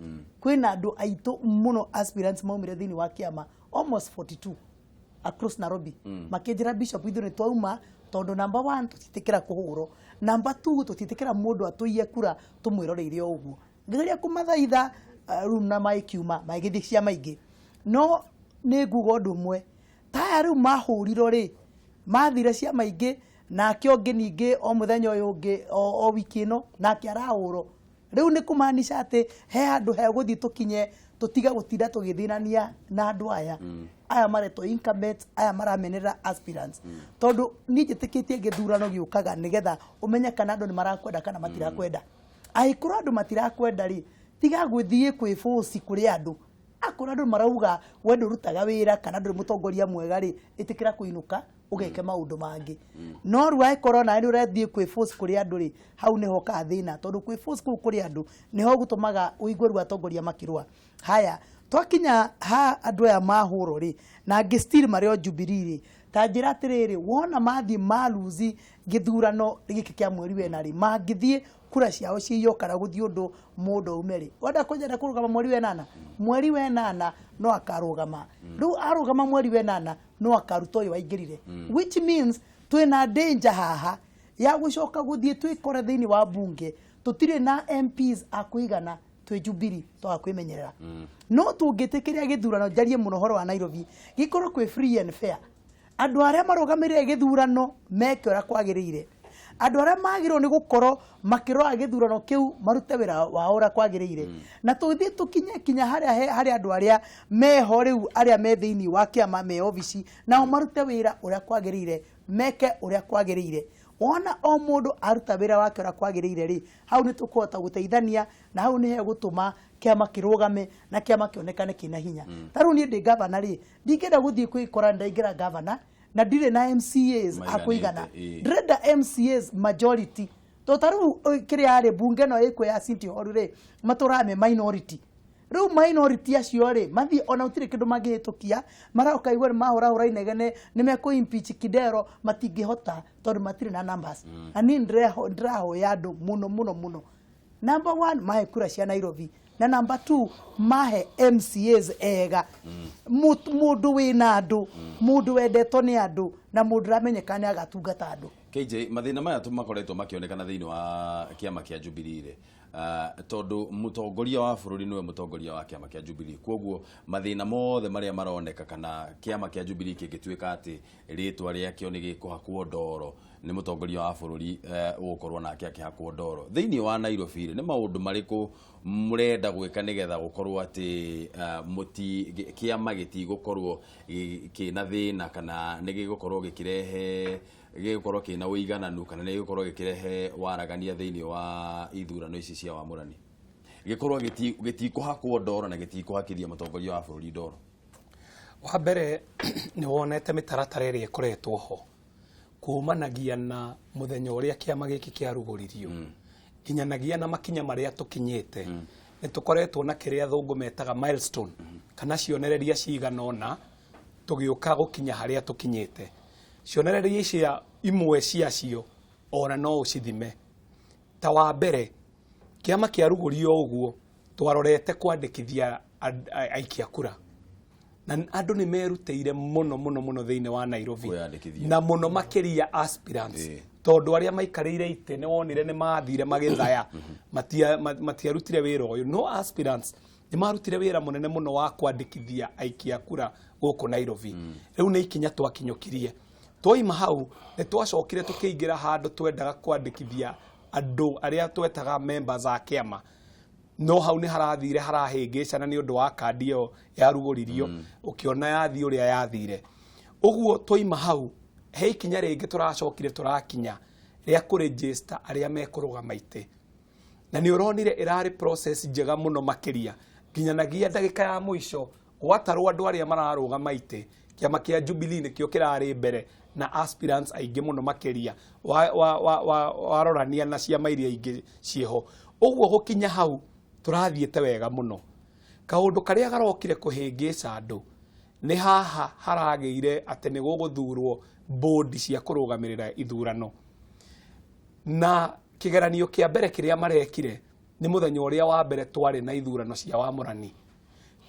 Speaker 4: Kwĩna andũ aitũ mũno aspirants maumire thĩinĩ wa kĩama, almost 42 across Nairobi, makĩnjĩra, "Bishop, ithuĩ nĩ twauma tondũ number one, tũtiĩtĩkĩra kũhũrwo, number two, tũtiĩtĩkĩra mũndũ atũiye kura tũmwĩroreire o ũguo." Ngĩgeria kũmathaitha rĩu na magĩkiuma magĩthiĩ ciama ingĩ. No nĩ nguga ũndũ ũmwe, taya rĩu mahũrirwo rĩ, mathire ciama ingĩ, nake ũngĩ ningĩ o mũthenya ũyũ ũngĩ o wiki ĩno nake arahũrwo. Rĩu nĩ kũmaanisha atĩ he handũ hegũthiĩ tũkinye tũtige gũtinda tũgĩthĩnania na andũ aya, aya maretwo incumbents, aya maramenerera aspirants, tondũ niĩ njĩtĩkĩtie gĩthurano gĩũkaga nĩgetha ũmenye kana andũ nĩ marakwenda kana matirakwenda. Angĩkorwo andũ matirakwenda rĩ, tiga gũthiĩ kwĩbũci kũrĩ andũ. Akorwo andũ marauga we ndũrutaga wĩra kana ndũrĩ mũtongoria mwega rĩ, ĩtĩkĩra kũinũka ũgeke maũndũ mangĩ. No rĩu angĩkorwo nawe nĩ ũrathiĩ kwĩforce kũrĩ andũ rĩ, hau nĩho okaga thĩna, tondũ kwĩforce kũu kũrĩ andũ nĩho gũtũmaga ũigue rĩu atongoria makĩrũa. Haya, twakinya ha andũ aya mahũrwo rĩ, na angĩ still marĩ o Jubilee rĩ, ta njĩra atĩrĩrĩ, wona mathiĩ maluzi gĩthurano gĩkĩ kĩa mweri wena rĩ, mangĩthiĩ kura ciao ciiywo kana gũthiĩ ũndũ mũndũ aume rĩ, wenda kũnyenda kũrũgama mweri wenana, mweri wenana no akarũgama. Rĩu arũgama mweri wenana no akaruta ũyũ waingĩrire, which means twĩna danger haha ya gũcoka gũthiĩ twĩkore thĩinĩ wa bunge tũtirĩ na MPs a kũigana twĩ Jubilee, twaga kwĩmenyerera. No tũngĩtĩkĩria gĩthurano, njarie mũno ũhoro wa Nairobi, gĩkorwo kwĩ free and fair, andũ arĩa marũgamĩrĩire gĩthurano meke ũrĩa kwagĩrĩire, andũ arĩa magĩrĩirwo nĩ gũkorwo makĩrora gĩthurano kĩu marute wĩra wao ũrĩa kwagĩrĩire, na tũthiĩ tũkinye kinya harĩa harĩ andũ arĩa meho rĩu, arĩa me thĩinĩ wa kĩama, me obici, nao marute wĩra ũrĩa kwagĩrĩire, meke ũrĩa kwagĩrĩire. Wona o mũndũ aruta wĩra wake ũrĩa kwagĩrĩire rĩ, hau nĩ tũkũhota gũteithania, na hau nĩ hegũtũma kĩama kĩrũgame na kĩama kĩonekane kĩna hinya. Ta rĩu niĩ ndĩ gavana rĩ, ndingĩenda gũthiĩ kwĩkora ndaingĩra gavana na ndirĩ na MCAs a kũigana. Ndĩrenda MCAs majority, to ta rĩu kĩrĩa rĩ, bunge ĩno ĩkũ ya City Hall rĩ, matũraga me minority. Rĩu minority acio rĩ, mathiĩ ona gũtirĩ kĩndũ mangĩhĩtũkia, maroka igua nĩ mahũrahũra inegene nĩ mekũ impeach Kidero, matingĩhota tondũ matirĩ na numbers. Na niĩ ndĩrahoya andũ mũno mũno mũno, number one, mahe kura cia Nairobi, na number two, mahe MCAs ega. Mũndũ wĩna andũ, mũndũ wendetwo nĩ andũ, na mũndũ ũramenyeka nĩ agatungata andũ.
Speaker 1: KJ, mathĩna maya tu makoretwo makĩonekana thĩinĩ wa kĩama kĩa Jubilee rĩ, tondũ mũtongoria wa bũrũri nĩwe mũtongoria wa kĩama kĩa Jubilee, koguo mathĩna mothe marĩa maroneka kana kĩama kĩa Jubilee kĩngĩtuĩka atĩ rĩtwa rĩakĩo nĩ gĩkũhakwo ndoro, nĩ mũtongoria wa bũrũri ũgũkorwo nake akĩhakwo ndoro. Thĩinĩ wa Nairobi rĩ, nĩ maũndũ marĩkũ mũrenda gwĩka nĩgetha gũkorwo atĩ mũti kĩama gĩtigũkorwo kĩna thĩna, kana nĩ gĩgũkorwo gĩkĩrehe, gĩgũkorwo kĩna ũigananu, kana nĩ gĩgũkorwo gĩkĩrehe waragania thĩinĩ wa ithurano ici cia wamũrani, gĩkorwo gĩtikũhakwo ndoro na gĩtikũhakithia mũtongoria wa bũrũri ndoro?
Speaker 2: Wa mbere, nĩ wonete mĩtaratara ĩrĩa ĩkoretwo ho kumanagia na mũthenya ũrĩa kĩama gĩkĩ kĩarugũririo nginyanagia na makinya marĩa tũkinyĩte, nĩ tũkoretwo na kĩrĩa athũngũ metaga milestone kana cionereria cigana ũna tũgĩũka gũkinya harĩa tũkinyĩte. Cionereria cia Imwe ciacio ona no ũcithime. Ta wa mbere, kĩama kĩarugũrio ũguo twarorete kwandĩkithia aikia kura, na andũ nĩ merutĩire mũno mũno mũno thĩinĩ wa Nairobi
Speaker 1: Kwĩyandĩkithia.
Speaker 2: Na mũno makĩria aspirants, tondũ arĩa maikarĩire itĩ nĩ wonire nĩ mathire magĩthaya, matiarutire wĩra ũyũ, no aspirants nĩ marutire wĩra mũnene mũno wa kwandĩkithia aikia kura gũkũ Nairobi. Rĩu nĩ ikinya twakinyũkirie. Twaima hau, nĩ twacokire tũkĩingĩra handũ twendaga kwandĩkithia andũ arĩa twetaga members a kĩama, no hau nĩ harathire harahĩngĩcana nĩ ũndũ wa kandi ĩyo yarugũririo, ũkĩona yathiĩ ũrĩa yathire. Ũguo twaima hau, he ikinya rĩngĩ tũracokire tũrakinya rĩa kũregister arĩa mekũrũgama itĩ, na nĩ ũronire ĩrarĩ process njega mũno makĩria nginyanagia ndagĩka ya mũico gwatarwo andũ arĩa mararũgama itĩ, kĩama kĩa Jubilee nĩkĩo kĩrarĩ mbere na aspirants aingĩ mũno makĩria warorania na ciama iria ingĩ ciĩho. Ũguo gũkinya hau tũrathiĩte wega mũno. Kaũndũ karĩa garokire kũhĩngĩca andũ nĩ haha haragĩire atĩ nĩ gũgũthurwo bodi cia kũrũgamĩrĩra ithurano, na kĩgeranio kĩa mbere kĩrĩa marekire nĩ mũthenya ũrĩa wa mbere twarĩ na ithurano cia wamũrani.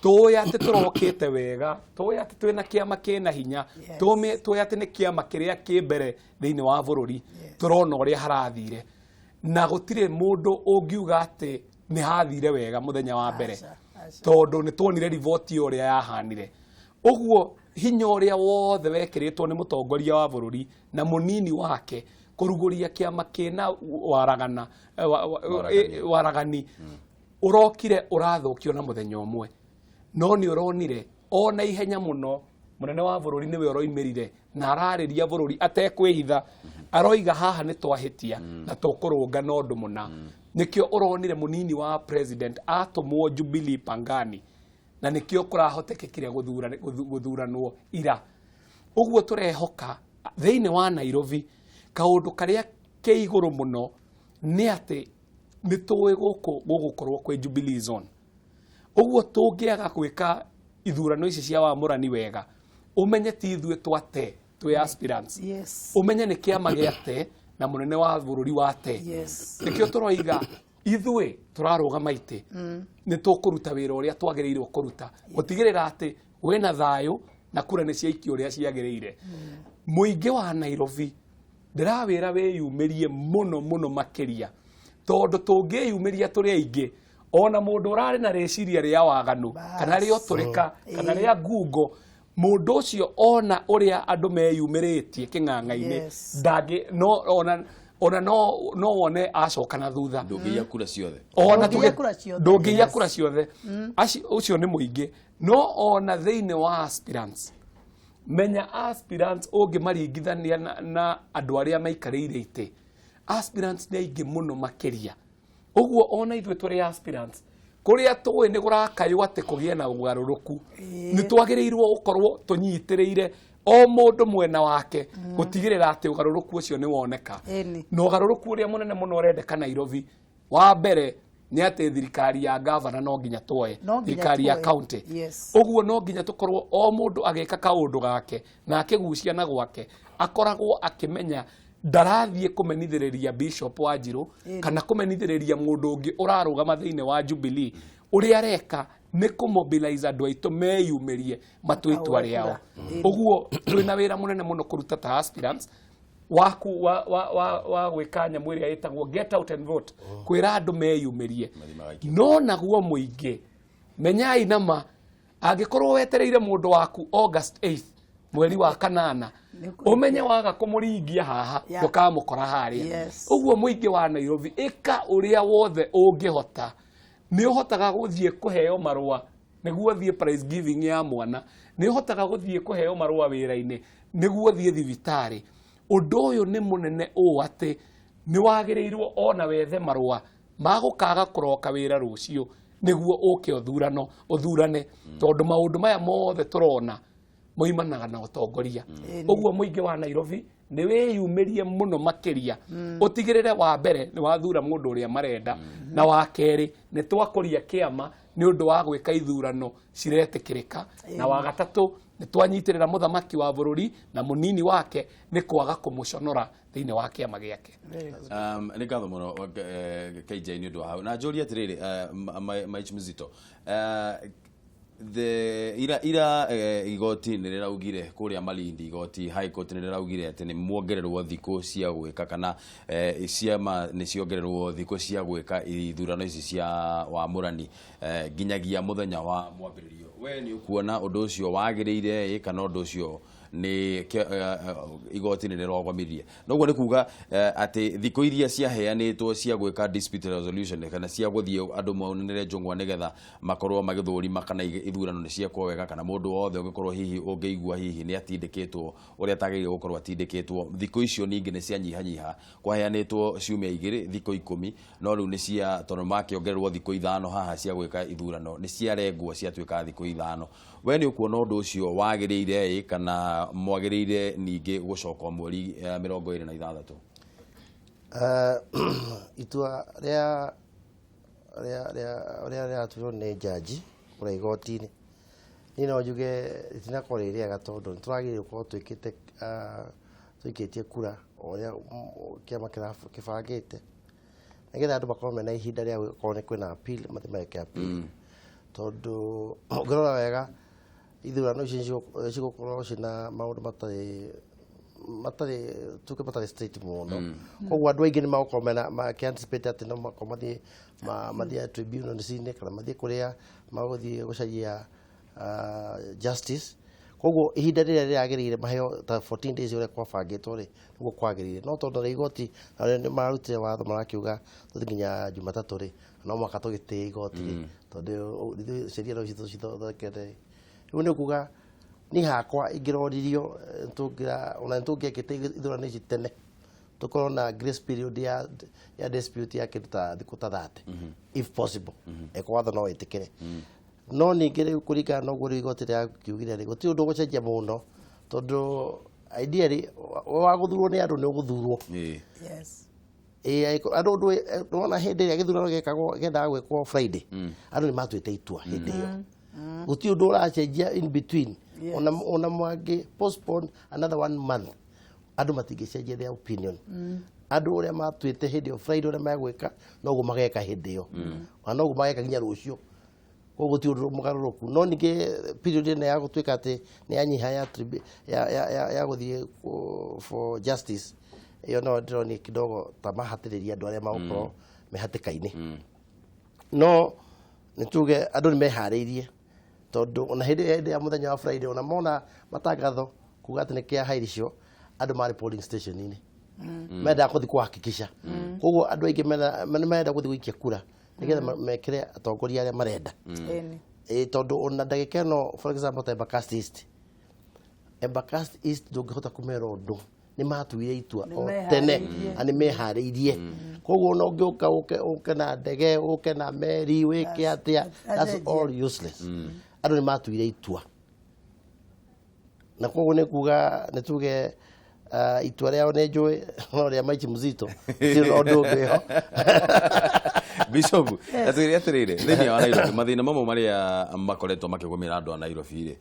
Speaker 2: Tũĩ atĩ tũrokĩte wega, tũĩ atĩ twĩna kĩama kĩna hinya, tũĩ atĩ nĩ kĩama kĩrĩa kĩ mbere thĩinĩ wa bũrũri. Tũrona ũrĩa harathire, na gũtirĩ mũndũ ũngiuga atĩ nĩ hathire wega mũthenya wa mbere,
Speaker 4: Aca, aca.
Speaker 2: tondũ nĩ tuonire riboti ũrĩa yahanire. Ũguo hinya ũrĩa wothe wekĩrĩtwo nĩ mũtongoria wa bũrũri na mũnini wake kũrugũria kĩama kĩna waragana
Speaker 1: Waragania.
Speaker 2: Waragani ũrokire ũrathũkio na mũthenya ũmwe, no nĩ ũronire ona ihenya mũno mũnene wa bũrũri nĩwe ũroimĩrire na ararĩria bũrũri atekwĩhitha, aroiga haha nĩ twahĩtia na tũkũrũnga na ũndũ mũna. Nĩkĩo ũronire mũnini wa president atũmwo Jubilee Pangani, na nĩkĩo kũrahotekekire gũthuranwo ira. Ũguo tũrehoka thĩinĩ wa Nairobi kaũndũ karĩa ke igũrũ mũno nĩ atĩ nĩ tũĩ gũkũ gũgũkorwo kwĩ Jubilee zone. Ũguo tũngĩaga gwĩka ithurano ici cia wamũrani wega, ũmenye ti ithuĩ twate twĩ aspirants, ũmenye nĩ kĩama gĩate na mũnene wa bũrũri wate. Nĩkĩo tũroiga ithuĩ tũrarũgama itĩ nĩ tũkũruta wĩra ũrĩa twagĩrĩirwo kũruta gũtigĩrĩra atĩ wĩna thayũ na kura nĩ ciaikio ũrĩa ciagĩrĩire. Mũingĩ wa Nairobi ndĩrawĩra wĩyumĩrie mũno mũno makĩria, tondũ tũngĩyumĩria tũrĩ aingĩ, ona mũndũ ũrarĩ na rĩciria rĩa waganu kana rĩa ũtũrĩka kana rĩa ngungo, mũndũ ũcio ona ũrĩa andũ meyumĩrĩtie kĩng'ang'a-inĩ, ndangĩ no ona no wone acoka na thutha.
Speaker 1: Ndũngĩiya kura ciothe.
Speaker 2: Ona
Speaker 4: Ndũngĩiya kura ciothe.
Speaker 2: Ndũngĩiya kura ciothe. Ũcio nĩ mũingĩ, no ona thĩinĩ wa aspirants, menya aspirants ũngĩmaringithania na andũ arĩa maikarĩire itĩ, aspirants nĩ aingĩ mũno makĩria. Ũguo ona ithuĩ tũrĩ aspirants, kũrĩa tũĩ nĩ kũrakaywo atĩ kũgĩe na ũgarũrũku, nĩ twagĩrĩirwo gũkorwo tũnyitĩrĩire o mũndũ mwena wake gũtigĩrĩra atĩ ũgarũrũku ũcio nĩ woneka. Na ũgarũrũku ũrĩa mũnene mũno ũrendeka Nairobi wa mbere nĩ atĩ thirikari ya gavana no nginya tuoe,
Speaker 4: No nginya
Speaker 2: thirikari ya
Speaker 4: tuoe.
Speaker 2: county. Ũguo no nginya tũkorwo o mũndũ agĩka kaũndũ gake na akĩgucia na gwake akoragwo akĩmenya ndarathiĩ kũmenithĩrĩria Bishop Wanjirũ kana kũmenithĩrĩria mũndũ ũngĩ ũrarũgama thĩinĩ wa Jubilee. Ũrĩa areka nĩ kũmobilize andũ aitũ meyumĩrie matue itua
Speaker 4: Makaũe
Speaker 2: rĩao.
Speaker 4: kura.
Speaker 2: Ũguo twĩna wĩra mũnene mũno kũruta ta aspirants waku wa gwĩka nyamũ ĩrĩa ĩtagwo get out and vote, kwĩra andũ meyumĩrie.
Speaker 1: Mathiĩ magaikie.
Speaker 2: No naguo mũingĩ, menyai nama angĩkorwo wetereire mũndũ waku August 8th, mweri wa kanana, ũmenye waga kũmũringia haha, ndũkamũkora harĩa. Ũguo mũingĩ wa Nairobi, ĩka ũrĩa wothe ũngĩhota. Nĩ ũhotaga gũthiĩ kũheo marũa nĩguo ũthiĩ prize giving ya mwana, nĩ ũhotaga gũthiĩ kũheo marũa wĩra-inĩ nĩguo ũthiĩ thibitarĩ. Ũndũ ũyũ nĩ mũnene ũũ atĩ nĩ wagĩrĩirwo ona wethe marũa ma gũkaga kũroka wĩra rũciũ nĩguo ũke ũthurano ũthurane, tondũ maũndũ maya mothe tũrona moimanaga na ũtongoria. Ũguo mũingĩ wa Nairobi nĩ wĩyumĩrie mũno makĩria, ũtigĩrĩre wa mbere nĩ wathura mũndũ ũrĩa marenda, na wa kerĩ nĩ twakũria kĩama nĩ ũndũ wa gwĩka ithurano ciretĩkĩrĩka, na wa gatatũ Nĩ twanyitĩrĩra mũthamaki wa bũrũri na mũnini wake nĩ kwaga kũmũconora thĩinĩ wa kĩama gĩake.
Speaker 1: Nĩ ngatho mũno KJ nĩ ũndũ wa hau. Na njũrie atĩrĩrĩ, Maichi Mzito, the ira ira igoti nĩ rĩraugire kũrĩa Malindi, igoti High Court nĩ rĩraugire atĩ nĩ muongererwo thikũ cia gwĩka kana ciama nĩ ciongererwo thikũ cia gwĩka ithurano ici cia wamũrani nginyagia mũthenya wa mwambĩrĩrio. We nĩ ũkuona ũndũ ũcio wagĩrĩire ĩ kana ũndũ ũcio nĩ igoti nĩ rĩrogomirie? Noguo nĩ kuga atĩ thikũ iria ciaheanĩtwo cia gwĩka dispute resolution kana cia gũthiĩ andũ monanĩre njũng'wa nĩgetha makorwo magĩthũrima kana ithurano nĩ ciekwo wega, kana mũndũ wothe ũngĩkorwo hihi ũngĩigua hihi nĩ atindĩkĩtwo ũrĩa atagĩrĩire gũkorwo atindĩkĩtwo, thikũ icio ningĩ nĩ cianyihanyiha. Kwaheanĩtwo ciumia 2, thikũ 10, no rĩu nĩ cia tondũ makĩongererwo thikũ 5 haha cia gwĩka ithurano nĩ ciarengwo ciatuĩka thikũ 5. We nĩ ũkuona ũndũ ũcio wagĩrĩire ĩ kana mwagĩrĩire ningĩ gũcoka mweri 26?
Speaker 3: Itua rĩa rĩa rĩa rĩa rĩratuirwo nĩ jaji kũrĩa igoti-inĩ, niĩ no njuge rĩtinakorwo rĩ rĩega, tondũ nĩ tũragĩrĩire gũkorwo twĩkĩte tũikĩtie kura o ũrĩa kĩama kĩbangĩte, nĩgetha andũ makorwo mena ihinda rĩa gũkorwo nĩ kwĩna appeal, mathiĩ meke appeal. Tondũ ũngĩrora wega, ithurano ici cigũkorwo ciĩna maũndũ matarĩ tuge matarĩ straight mũno. Koguo andũ aingĩ nĩ magũkorwo mena makĩ-anticipate atĩ no makorwo mathiĩ mathiĩ tribunals-inĩ kana mathiĩ kũrĩa magũthiĩ gũcaria justice. Koguo ihinda rĩrĩa rĩragĩrĩire maheo ta 14 days ũrĩa kwabangĩtwo rĩ, nĩguo kwagĩrĩire. No tondũ rĩ igoti narĩo nĩ marutire watho marakiuga tũthiĩ nginya Jumatatũ rĩ, no mũhaka tũgĩtĩe igoti rĩ, tondũ ithuĩ sheria no citũ cithondekete. Rĩu nĩ kuga niĩ hakwa ingĩroririo, ona nĩ tũngĩekĩte ithurano ici tene, tũkorwo na grace period ya dispute ya kĩndũ ta thikũ ta 30 if possible, eko watho no wĩtĩkĩre. No ningĩ rĩu kũringana na ũguo rĩu igoti rĩrakiugire rĩ, gũtirĩ ũndũ ũgũcenjia mũno, tondũ ideally wa gũthurwo nĩ andũ nĩ ũgũthurwo. Ĩĩ, andũ ũndũ nĩwona hĩndĩ ĩrĩa gĩthurano gĩekagwo gĩendaga gwĩkwo Friday, andũ nĩ matuĩte itua hĩndĩ ĩyo. Gũtirĩ ũndũ ũracenjia in between. Ona mangĩ postpone another one month, andũ matingĩcenjia their opinion. Andũ ũrĩa matuĩte hĩndĩ ĩyo Friday ũrĩa megwĩka, noguo mageka hĩndĩ ĩyo, ona noguo mageka nginya rũciũ. Koguo gũtirĩ ũndũ mũgarũrũku. No ningĩ period ĩno ya gũtuĩka atĩ nĩ yanyiha ya gũthiĩ for justice, ĩyo no ndĩronire kidogo ta mahatĩrĩria andũ arĩa magũkorwo me hatĩka-inĩ. No nĩ tuge andũ nĩ meharĩirie, tondũ ona hĩndĩ ya mũthenya wa Friday, ona mona matangatho kuga atĩ nĩ kĩahairicwo, andũ marĩ polling station-inĩ mendaga gũthiĩ kũhakikisha. Koguo andũ aingĩ nĩ marenda gũthiĩ gũikia kura nĩgetha mekĩre atongoria arĩa marenda. Ĩ tondũ ona ndagĩka ĩno, for example, ta Embakasi East, Embakasi East ndũngĩhota kũmera ũndũ, nĩ matuire itua o tene na nĩ meharĩirie. Koguo ona ũngĩũka ũke na ndege, ũke na meri, wĩke atĩa, that's all useless. Andũ nĩ matuire itua, na koguo nĩ kuga nĩ tuge itua rĩao nĩ njũĩ, no rĩa Maichi Mzito gũtirĩ ũndũ ũngĩ ho.
Speaker 1: Bishop, atwĩre atĩrĩrĩ, thĩinĩ wa Nairobi mathĩna mamwe marĩa makoretwo makĩgũmĩra andũ a Nairobi rĩ,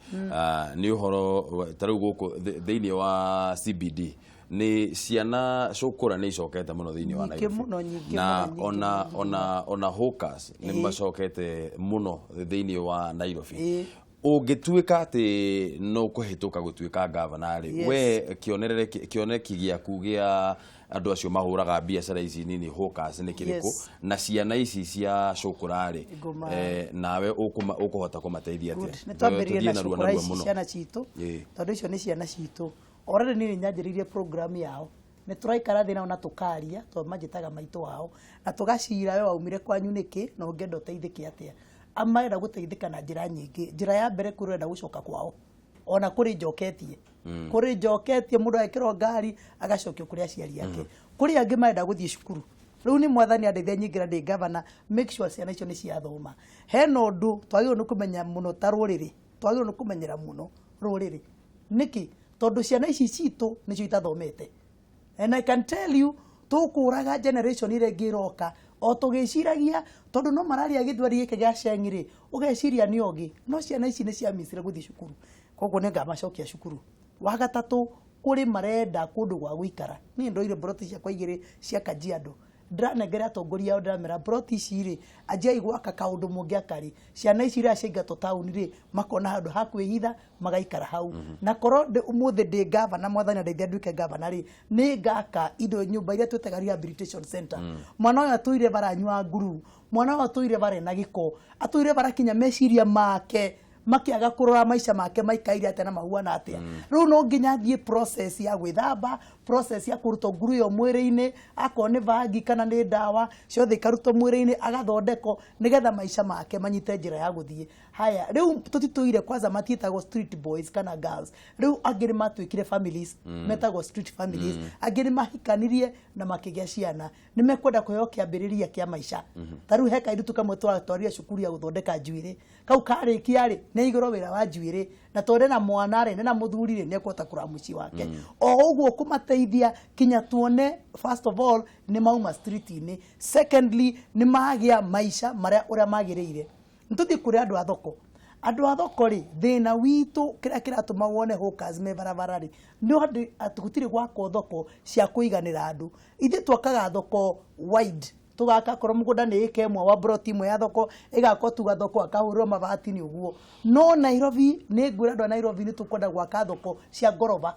Speaker 1: nĩ ũhoro ta rĩu gũkũ thĩinĩ wa CBD nĩ ciana cũkũra nĩ icokete mũno thĩinĩ wa
Speaker 4: Nyingĩ
Speaker 1: Nairobi.
Speaker 4: mũno, nyingĩ
Speaker 1: Na
Speaker 4: mũno, nyingĩ
Speaker 1: ona
Speaker 4: mũno.
Speaker 1: ona hawkers nĩ macokete mũno thĩinĩ wa Nairobi. Ũngĩtuĩka atĩ no kũhĩtũka gũtuĩka gavana rĩ, we kĩoneki gĩaku gĩa andũ acio mahũraga biacara ici nini, hawkers, nĩ kĩrĩkũ? Na ciana ici cia cũkũra rĩ, nawe ũkũhota kũmateithia
Speaker 4: Good.
Speaker 1: atĩa?
Speaker 4: Nĩ twambĩrĩrie
Speaker 1: Tũthiĩ
Speaker 4: na
Speaker 1: narua
Speaker 4: cũkũra
Speaker 1: narua
Speaker 4: ici
Speaker 1: mũno.
Speaker 4: ciana citũ, tondũ icio nĩ ciana citũ. Already niĩ nĩ nyanjĩrĩirie program yao. Nĩ tũraikara thĩ nao na tũkaria, tondũ manjĩtaga maitũ wao, na tũgacira we waumire kwanyu nĩkĩ na ũngĩenda ũteithĩke atĩa. Marenda gũteithĩka na njĩra nyingĩ. Njĩra ya mbere, kũrĩ ũrenda gũcoka kwao, ona kũrĩ njoketie, kũrĩ njoketie mũndũ agekĩrwo ngari agacokio kũrĩ aciari ake. Kũrĩ angĩ marenda gũthiĩ cukuru. Rĩu nĩ mwathani andeithia nyingĩra ndĩ gavana, make sure ciana icio nĩ ciathoma. Hena ũndũ twagĩrĩirwo nĩ kũmenya mũno ta rũrĩrĩ, twagĩrĩirwo nĩ kũmenyera mũno rũrĩrĩ. Nĩkĩ? Tondũ ciana ici citũ nĩcio itathomete, and I can tell you tũkũraga generation ĩrĩa ĩngĩ ĩroka o tũgĩciragia, tondũ no mararia gĩthweri gĩkĩ gĩa ceng'i rĩ, ũgeciria nĩ ogĩ, no ciana ici nĩ ciamicire gũthiĩ cukuru. Koguo nĩ ngamacokia cukuru. Wa gatatũ, kũrĩ marenda kũndũ gwa gũikara. Niĩ ndoire mburoti ciakwa igĩrĩ cia Kajiado, ndĩranengera atongoria ao, ndĩramera mburoti ici rĩ, anjiai gwaka kaũndũ mũngĩaka rĩ, ciana ici iria ciaingatwo taũni rĩ, makona handũ ha kwĩhitha magaikara hau. Na korwo ũmũthĩ ndĩ gavana, mwathani andeithia nduĩke gavana rĩ, nĩ ngaka indo nyũmba iria twĩtaga rehabilitation center. Mwana ũyũ atũire baranyua nguru, mwana ũyũ atũire bara na gĩko, atũire barakinya meciria make makiaga kurora maica make maikaire atia na mahuana atia. Riu no nginya thiĩ process ya gwĩthamba, process ya kũrutwo nguru ĩyo mwĩrĩ-inĩ, akorwo nĩ bangi kana nĩ ndawa ciothe ikarutwo mwĩrĩ-inĩ, agathondekwo nĩgetha maica make manyite njĩra ya gũthiĩ. Haya, rĩu tũtitũire kwanza matiĩtagwo street boys kana girls, rĩu angĩ nĩ matuĩkire families, metagwo street families. Angĩ nĩ mahikanirie na makĩgĩa ciana, nĩ mekwenda kũheo kĩambĩrĩria kĩa maica. Ta rĩu he kairĩtu kamwe tũratwarire cukuru ya gũthondeka njuĩrĩ, kau karĩkia rĩ, nĩ aigĩrwo wĩra wa njuĩrĩ, na tondũ ena mwana rĩ, na mũthuri rĩ, nĩ ekũhota kũrora mũciĩ wake. O ũguo kũmateithia kinya tuone first of all nĩ mauma street-inĩ, secondly nĩ magĩa maica marĩa ũrĩa magĩrĩire. Nĩ tũthiĩ kũrĩ andũ a thoko. Andũ a thoko rĩ, thĩna witũ kĩrĩa kĩratũma wone hawkers me barabara rĩ, nĩ andũ atĩ gũtirĩ gwakwo thoko cia kũiganĩra andũ. Ithuĩ twakaga thoko wide, tũgaka korwo mũgũnda nĩ ĩka ĩmwe wa broti ĩmwe ya thoko ĩgakwo tuga thoko akahũrĩrwo mabati nĩ ũguo. No Nairobi, nĩ ngwĩra andũ a Nairobi, nĩ tũkwenda gwaka thoko cia ngoroba.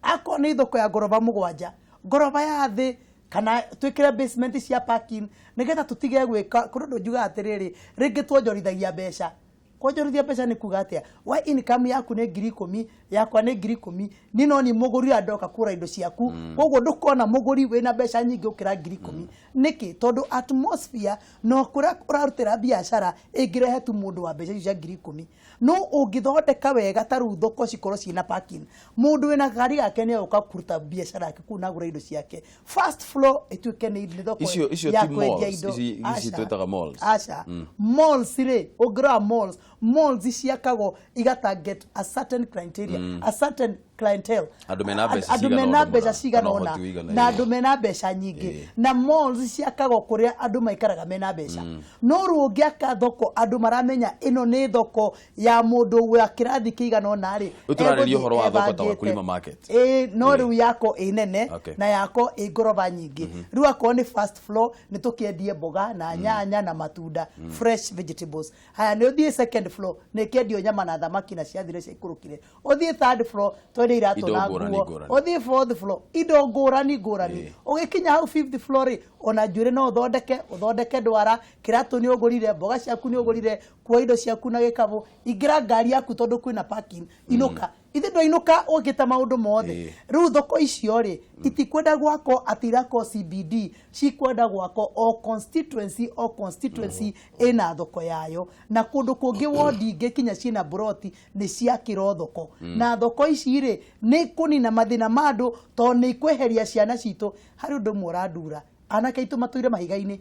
Speaker 4: Akorwo nĩ thoko ya ngoroba 7, ngoroba ya thĩ kana twĩkĩre basement cia parking, nĩgetha tũtige gwĩka kũrĩ ũndũ njugaga atĩrĩrĩ, rĩngĩ tuonjorithagia mbeca. Kuonjorithia mbeca nĩ kuga atĩa? We income yaku nĩ 10,000, yakwa nĩ 10,000, niĩ no niĩ mũgũri ũrĩa ndoka kũgũra indo ciaku, koguo ndũkona mũgũri wĩna mbeca nyingĩ gũkĩra 10,000. Nĩkĩ? Tondũ atmosphere no kũrĩa ũrarutĩra biacara ĩngĩrehe tu mũndũ wa mbeca icio cia 10,000. No ũngĩthondeka wega ta rĩu thoko cikorwo ciĩna parking, mũndũ wĩna gari gake nĩ egũka kũruta biacara yake kũu na agũre indo ciake. First floor ĩtuĩke nĩ thoko
Speaker 1: Icio
Speaker 4: ya
Speaker 1: ti
Speaker 4: kwendia
Speaker 1: malls,
Speaker 4: indo.
Speaker 1: ici
Speaker 4: Aca.
Speaker 1: twĩtaga malls.
Speaker 4: Aca. Malls rĩ, ũngĩrora malls, malls ciakagwo iga target a certain criteria, a certain clientele.
Speaker 1: Andũ mena mbeca
Speaker 4: Andũ
Speaker 1: cigana
Speaker 4: mena
Speaker 1: ũna
Speaker 4: mbeca
Speaker 1: mũna,
Speaker 4: cigana
Speaker 1: kana
Speaker 4: ũna,
Speaker 1: ũhoti ũigana
Speaker 4: na
Speaker 1: ĩĩ.
Speaker 4: andũ mena mbeca nyingĩ. Na malls ciakagwo kũrĩa andũ maikaraga mena mbeca. No rĩu ũngĩaka thoko andũ maramenya ĩno nĩ thoko ya mũndũ wa kĩrathi kĩigana ũna rĩ,
Speaker 1: Rĩu tũrarĩria
Speaker 4: egũthiĩ
Speaker 1: ũhoro wa thoko ta
Speaker 4: ebangĩte.
Speaker 1: Wakulima Market.
Speaker 4: Ĩĩ, no rĩu yako ĩ nene na yako ĩ ngoroba nyingĩ. Rĩu akorwo nĩ first floor nĩ tũkĩendie mboga na nyanya na matunda, fresh vegetables. Haya, nĩ ũthiĩ second floor nĩ kĩendio nyama na thamaki na ciathire ciaikũrũkire. Ũthiĩ third floor twendie iratũ
Speaker 1: Indo
Speaker 4: na
Speaker 1: ngũrani
Speaker 4: nguo.
Speaker 1: ngũrani.
Speaker 4: Ũthiĩ fourth floor indo ngũrani ngũrani. Ũgĩkinya hau fifth floor rĩ, ona njuĩrĩ no ũthondeke, ũthondeke ndwara, kĩratũ nĩ ũgũrire, mboga ciaku nĩ ũgũrire, kua indo ciaku na gĩkabũ, ingĩra ngari yaku tondũ kwĩna parking, inũka. Ithe ndwainũka ũkĩte maũndũ mothe. Rĩu thoko icio rĩ, itikwenda gwakwo atĩ irakwo CBD, cikwenda gwakwo o constituency, o constituency ĩna thoko yayo. Na kũndũ kũngĩ wodi ingĩ kinya ciĩna buroti nĩ ciakĩrwo thoko. Na thoko ici rĩ, nĩ kũnina mathĩna ma andũ tondũ nĩ ikweheria ciana citũ. Harĩ ũndũ ũmwe ũrandura, anake aitũ matũire mahiga-inĩ.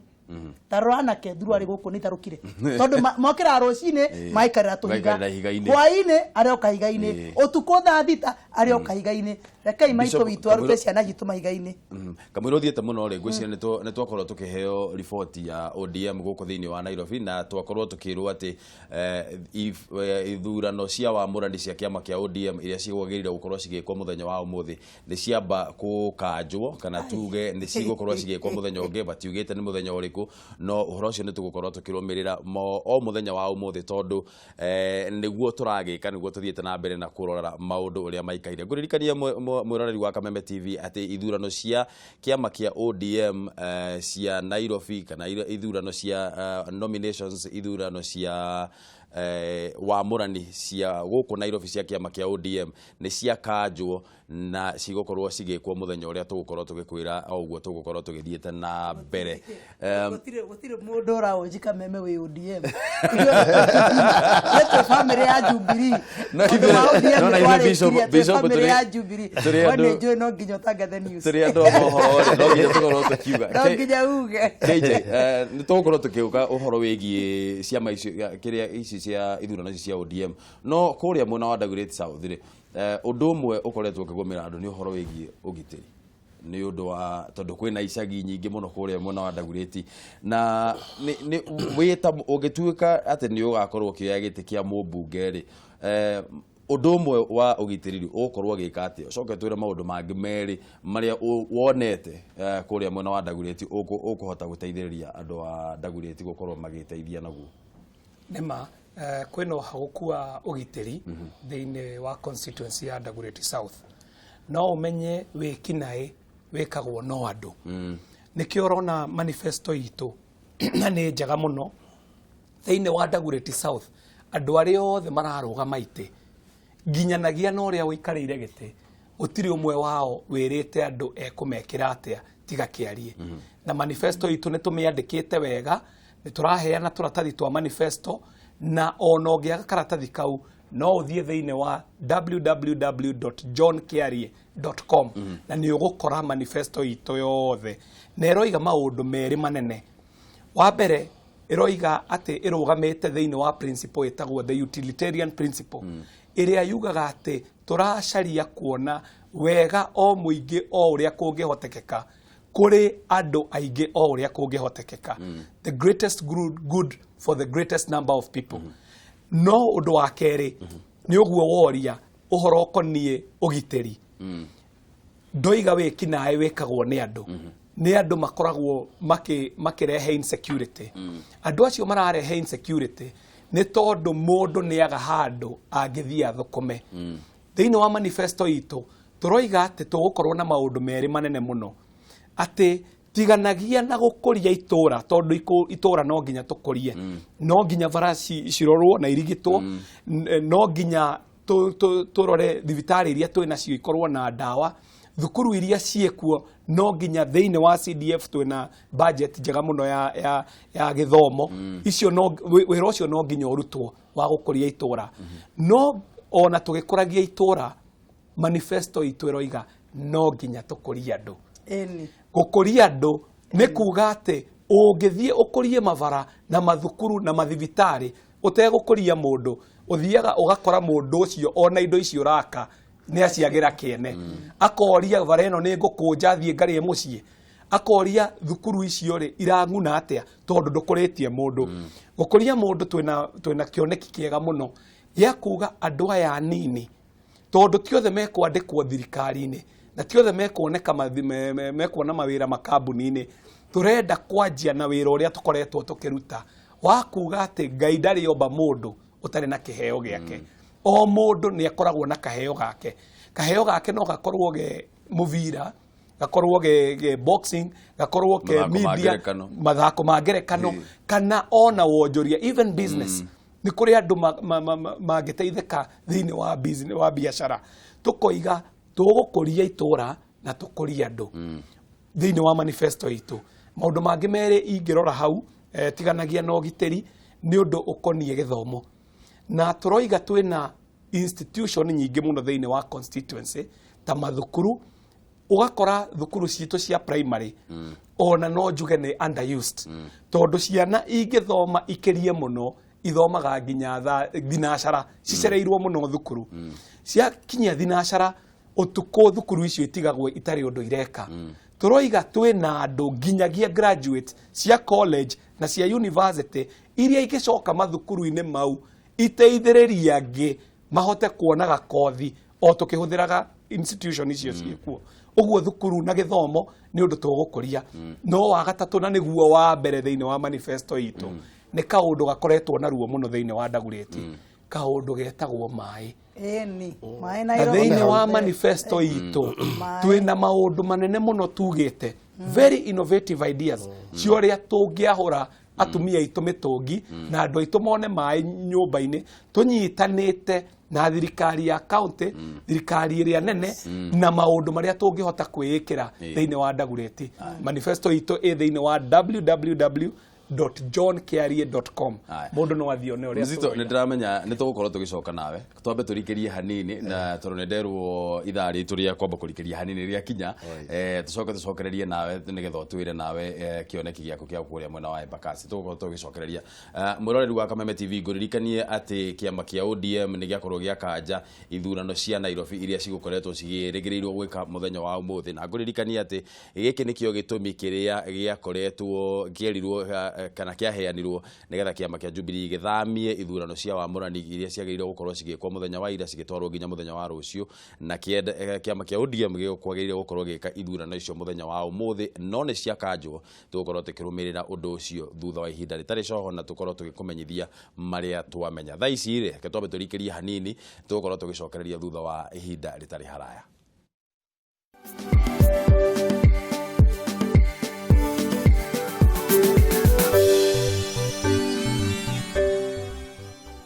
Speaker 4: Ta rora anake thuruarĩ gũkũ nĩ itarũkire, tondũ mokĩraga rũcinĩ maikarĩra tũhiga,
Speaker 1: Maikarĩra ihiga-inĩ.
Speaker 4: hwaĩ-inĩ arĩ o kahiga-inĩ, ũtukũ thaa 6 arĩ o kahiga-inĩ. Rekei maitũ
Speaker 1: Bishop,
Speaker 4: witũ arute
Speaker 1: Kamũira-
Speaker 4: ciana citũ mahiga-inĩ.
Speaker 1: Kamũira ũthiĩte mũno rĩ, ngwĩciria nĩ twakorwo tũkĩheo riboti ya ODM gũkũ thĩinĩ wa Nairobi, na twakorwo tũkĩrwo atĩ ithurano cia wamũrani cia kĩama kĩa ODM iria cigwagĩrĩire gũkorwo cigĩkwo mũthenya wa ũmũthĩ nĩ ciamba gũkanjwo, kana tuge nĩ cigũkorwo cigĩkwo mũthenya ũngĩ, batiugĩte nĩ mũthenya ũrĩkũ, no ũhoro ũcio nĩ tũgũkorwo tũkĩrũmĩrĩra o mũthenya wa ũmũthĩ, tondũ nĩguo tũragĩka, nĩguo tũthiĩte na mbere na kũrora maũndũ ũrĩa maikaire. Ngũririkania mwĩroreri wa Kameme TV atĩ ithurano cia kĩama kĩa ODM cia Nairobi, kana ithurano cia nominations, ithurano cia wamũrani cia gũkũ Nairobi cia kĩama kĩa ODM nĩ ciakanjwo na cigũkorwo cigĩkwo mũthenya ũrĩa tũgũkorwo tũgĩkwĩra o ũguo tũgũkorwo tũgĩthiĩte na mbere.
Speaker 4: Gũtirĩ mũndũ ũraũnji Kameme wĩ ODM. Ithuĩ twĩ family ya Jubilee.
Speaker 1: No
Speaker 4: Ũndũ wa ODM
Speaker 1: no na
Speaker 4: nĩ
Speaker 1: ithuĩ Bishop-
Speaker 4: twarĩkirie, twĩ
Speaker 1: Bishop
Speaker 4: family
Speaker 1: tũrĩ-
Speaker 4: ya Jubilee.
Speaker 1: tũrĩ
Speaker 4: We
Speaker 1: andũ-
Speaker 4: nĩ njũĩ no nginya ũtangathe news.
Speaker 1: Tũrĩ andũ a mohoro rĩ, no nginya tũkorwo tũkiuga.
Speaker 4: No nginya uge.
Speaker 1: KJ, nĩ tũgũkorwo tũkĩũka ũhoro wĩgiĩ ciama icio, kĩrĩa ici cia ithurano ici cia ODM, no kũrĩa mwena wa Dagoretti South rĩ, ũndũ ũmwe ũkoretwo ũkĩgũmĩra andũ nĩ ũhoro wĩgiĩ ũgitĩri, nĩ ũndũ wa tondũ kwĩna icagi nyingĩ mũno kũrĩa mwena wa Dagoretti, na nĩ wĩ ta ũngĩtuĩka atĩ nĩ ũgakorwo ũkĩoya gĩtĩ kĩa mũmbunge rĩ, Ũndũ ũmwe wa ũgitĩri rĩ, ũgũkorwo ũgĩka atĩa? Ũcoke twĩre maũndũ mangĩ merĩ marĩa wonete kũrĩa mwena wa Dagoretti ũkũhota gũteithĩrĩria andũ a Dagoretti gũkorwo magĩteithia naguo.
Speaker 2: Nĩma kwĩna ũhagũku wa ũgitĩri thĩinĩ wa constituency ya Dagoretti South. No ũmenye wĩkinaĩ wĩkagwo no andũ. Nĩkĩo ũrona manifesto itũ na nĩ njega mũno thĩinĩ wa Dagoretti South. Andũ arĩa othe mararũgama itĩ nginyanagia na ũrĩa ũikarĩire gĩtĩ, gũtirĩ ũmwe wao wĩrĩte andũ ekũmekĩra atĩa tiga kĩarie. Na manifesto itũ nĩ tũmĩandĩkĩte wega, nĩ tũraheana tũratathi twa manifesto, na ona ũngĩaga karatathi kau no ũthiĩ thĩinĩ wa www.johnkiarie.com na nĩ ũgũkora manifesto itũ yothe. Na ĩroiga maũndũ merĩ manene. Wa mbere, ĩroiga atĩ ĩrũgamĩte thĩinĩ wa principle ĩtagwo the utilitarian principle, ĩrĩa yugaga atĩ tũracaria kuona wega o mũingĩ o ũrĩa kũngĩhotekeka kũrĩ andũ aingĩ o ũrĩa kũngĩhotekeka, the greatest good for the greatest number of people. No ũndũ wa kerĩ nĩ ũguo woria ũhoro ũkoniĩ ũgitĩri. Ndoiga wĩkinaĩ wĩkagwo nĩ andũ, nĩ andũ makoragwo makĩrehe insecurity. Andũ acio mararehe insecurity nĩ tondũ mũndũ nĩ aga handũ angĩthiĩ athũkũme. Thĩinĩ wa manifesto itũ tũroiga atĩ tũgũkorwo na maũndũ merĩ manene mũno, atĩ tiganagia na gũkũria itũra, tondũ itũra no nginya tũkũrie, no nginya bara cirorwo na irigitwo, no nginya tũrore thibitarĩ iria twĩ nacio ikorwo na ndawa, thukuru iria ciĩkuo no nginya thĩinĩ wa CDF twĩna budget njega mũno ya gĩthomo icio, no wĩra ũcio no nginya ũrutwo wa gũkũria itũra. No ona tũgĩkũragia itũra, manifesto itũ ĩroiga no nginya tũkũrie andũ. Gũkũria andũ nĩ kuga atĩ ũngĩthiĩ ũkũrie mabara na mathukuru na mathibitarĩ ũtegũkũria mũndũ, ũthiaga ũgakora mũndũ ũcio ona indo icio ũraka nĩ aciagĩra kĩene. Akoria, bara ĩno nĩ ngũkũnja thiĩ ngarĩe mũciĩ? Akoria, thukuru icio rĩ irang'una atĩa? Tondũ ndũkũrĩtie mũndũ. Gũkũria mũndũ, twĩna kĩoneki kĩega mũno gĩa kuga andũ aya anini, tondũ ti othe mekwandĩkwo thirikari-inĩ na ti othe mekuoneka mekuona mawĩra makambuni-inĩ, tũrenda kwanjia na wĩra ũrĩa tũkoretwo tũkĩruta wa kuga atĩ Ngai ndarĩ omba mũndũ ũtarĩ na kĩheo gĩake. O mũndũ nĩ akoragwo na kaheo gake. Kaheo gake no gakorwo ge mũbira, gakorwo ge boxing, gakorwo ke
Speaker 1: Mathako ma
Speaker 2: media,
Speaker 1: ngerekano.
Speaker 2: Mathako ma ngerekano, kana ona wonjoria, even business. Nĩ kũrĩ andũ mangĩteithĩka thĩinĩ wa business, wa biacara. Tũkoiga tũgũkũria itũra na tũkũrie andũ thĩinĩ wa manifesto itũ. Maũndũ mangĩ merĩ ingĩrora hau, tiganagia na ũgitĩri, nĩ ũndũ ũkoniĩ gĩthomo. Na tũroiga twĩna institution nyingĩ mũno thĩinĩ wa constituency ta mathukuru. Ũgakora thukuru citũ cia primary ona no njuge nĩ underused, tondũ ciana ingĩthoma ikĩrie mũno ithomaga nginya thinacara, cicereirwo mũno thukuru. Ciakinyia thinacara ũtukũ, thukuru icio itigagwo itarĩ ũndũ ireka. Tũroiga twĩna andũ nginyagia graduate cia college na cia university iria ingĩcoka mathukuru-inĩ mau iteithĩrĩrie angĩ mahote kuonaga kothi o tũkĩhũthĩraga institution icio ciĩkuo. Ũguo thukuru na gĩthomo nĩ ũndũ tũgũkũria. No wa gatatũ, na nĩguo wa mbere thĩinĩ wa manifesto itũ, nĩ kaũndũ gakoretwo na ruo mũno thĩinĩ wa Dagoretti, kaũndũ getagwo maĩ.
Speaker 4: Ĩni, maĩ
Speaker 2: Na
Speaker 4: Nairobi.
Speaker 2: thĩinĩ wa manifesto itũ
Speaker 4: Maĩ.
Speaker 2: twĩna maũndũ manene mũno tugĩte, very innovative ideas cia ũrĩa tũngĩahũra atumia aitũ mĩtũngi na andũ aitũ mone maĩ nyũmba-inĩ, tũnyitanĩte na thirikari ya county, thirikari ĩrĩa nene, na maũndũ marĩa tũngĩhota kwĩĩkĩra thĩinĩ wa Dagoretti. Manifesto itũ ĩ thĩinĩ wa www.johnkiarie.com.
Speaker 1: Aya.
Speaker 2: Mũndũ no athiĩ one ũrĩa
Speaker 1: Mzito,
Speaker 2: tũroiga.
Speaker 1: nä ndäramenya nä tå gå korwo tå gä coka nawe twambe tå rikä rie hanini, na tondå nä nderwo ithaa ritå rä a kwamba kå rikä ria hanini rä akinya, tå coke tå cokererie nawe nä getha å twä re nawe kĩoneki gĩaku kĩa kũrĩa mwena wa Embakasi. Tå gũkorwo tå gä cokereria. Mwĩroreri wa Kameme TV, ngũririkanie atĩ kĩama kĩa ODM nĩ gĩakorwo gĩakanja ithurano cia Nairobi iria cigũkoretwo cigĩrĩgĩrĩirwo gwĩka mũthenya wa ũmũthĩ, na ngũririkanie atĩ gĩkĩ nĩkĩo gĩtũmi kĩrĩa gĩakoretwo kĩerirwo. kana kĩaheanirwo nĩgetha kĩama kĩa Jubilee gĩthamie ithurano cia wamũrani iria ciagĩrĩirwo gũkorwo cigĩkwo mũthenya wa ira cigĩtwarwo nginya mũthenya wa rũciũ, na kĩama kĩa ODM gĩkwagĩrĩire gũkorwo gĩgĩka ithurano icio mũthenya wa ũmũthĩ, no nĩ ciakanjwo. Tũgũkorwo tũkĩrũmĩrĩra ũndũ ũcio thutha wa ihinda rĩtarĩ coho na tũkorwo tũgĩkũmenyithia marĩa twamenya. Thaa ici rĩ, reke twambe tũrikĩrie hanini, tũgũkorwo tũgĩcokereria thutha wa ihinda rĩtarĩ haraya.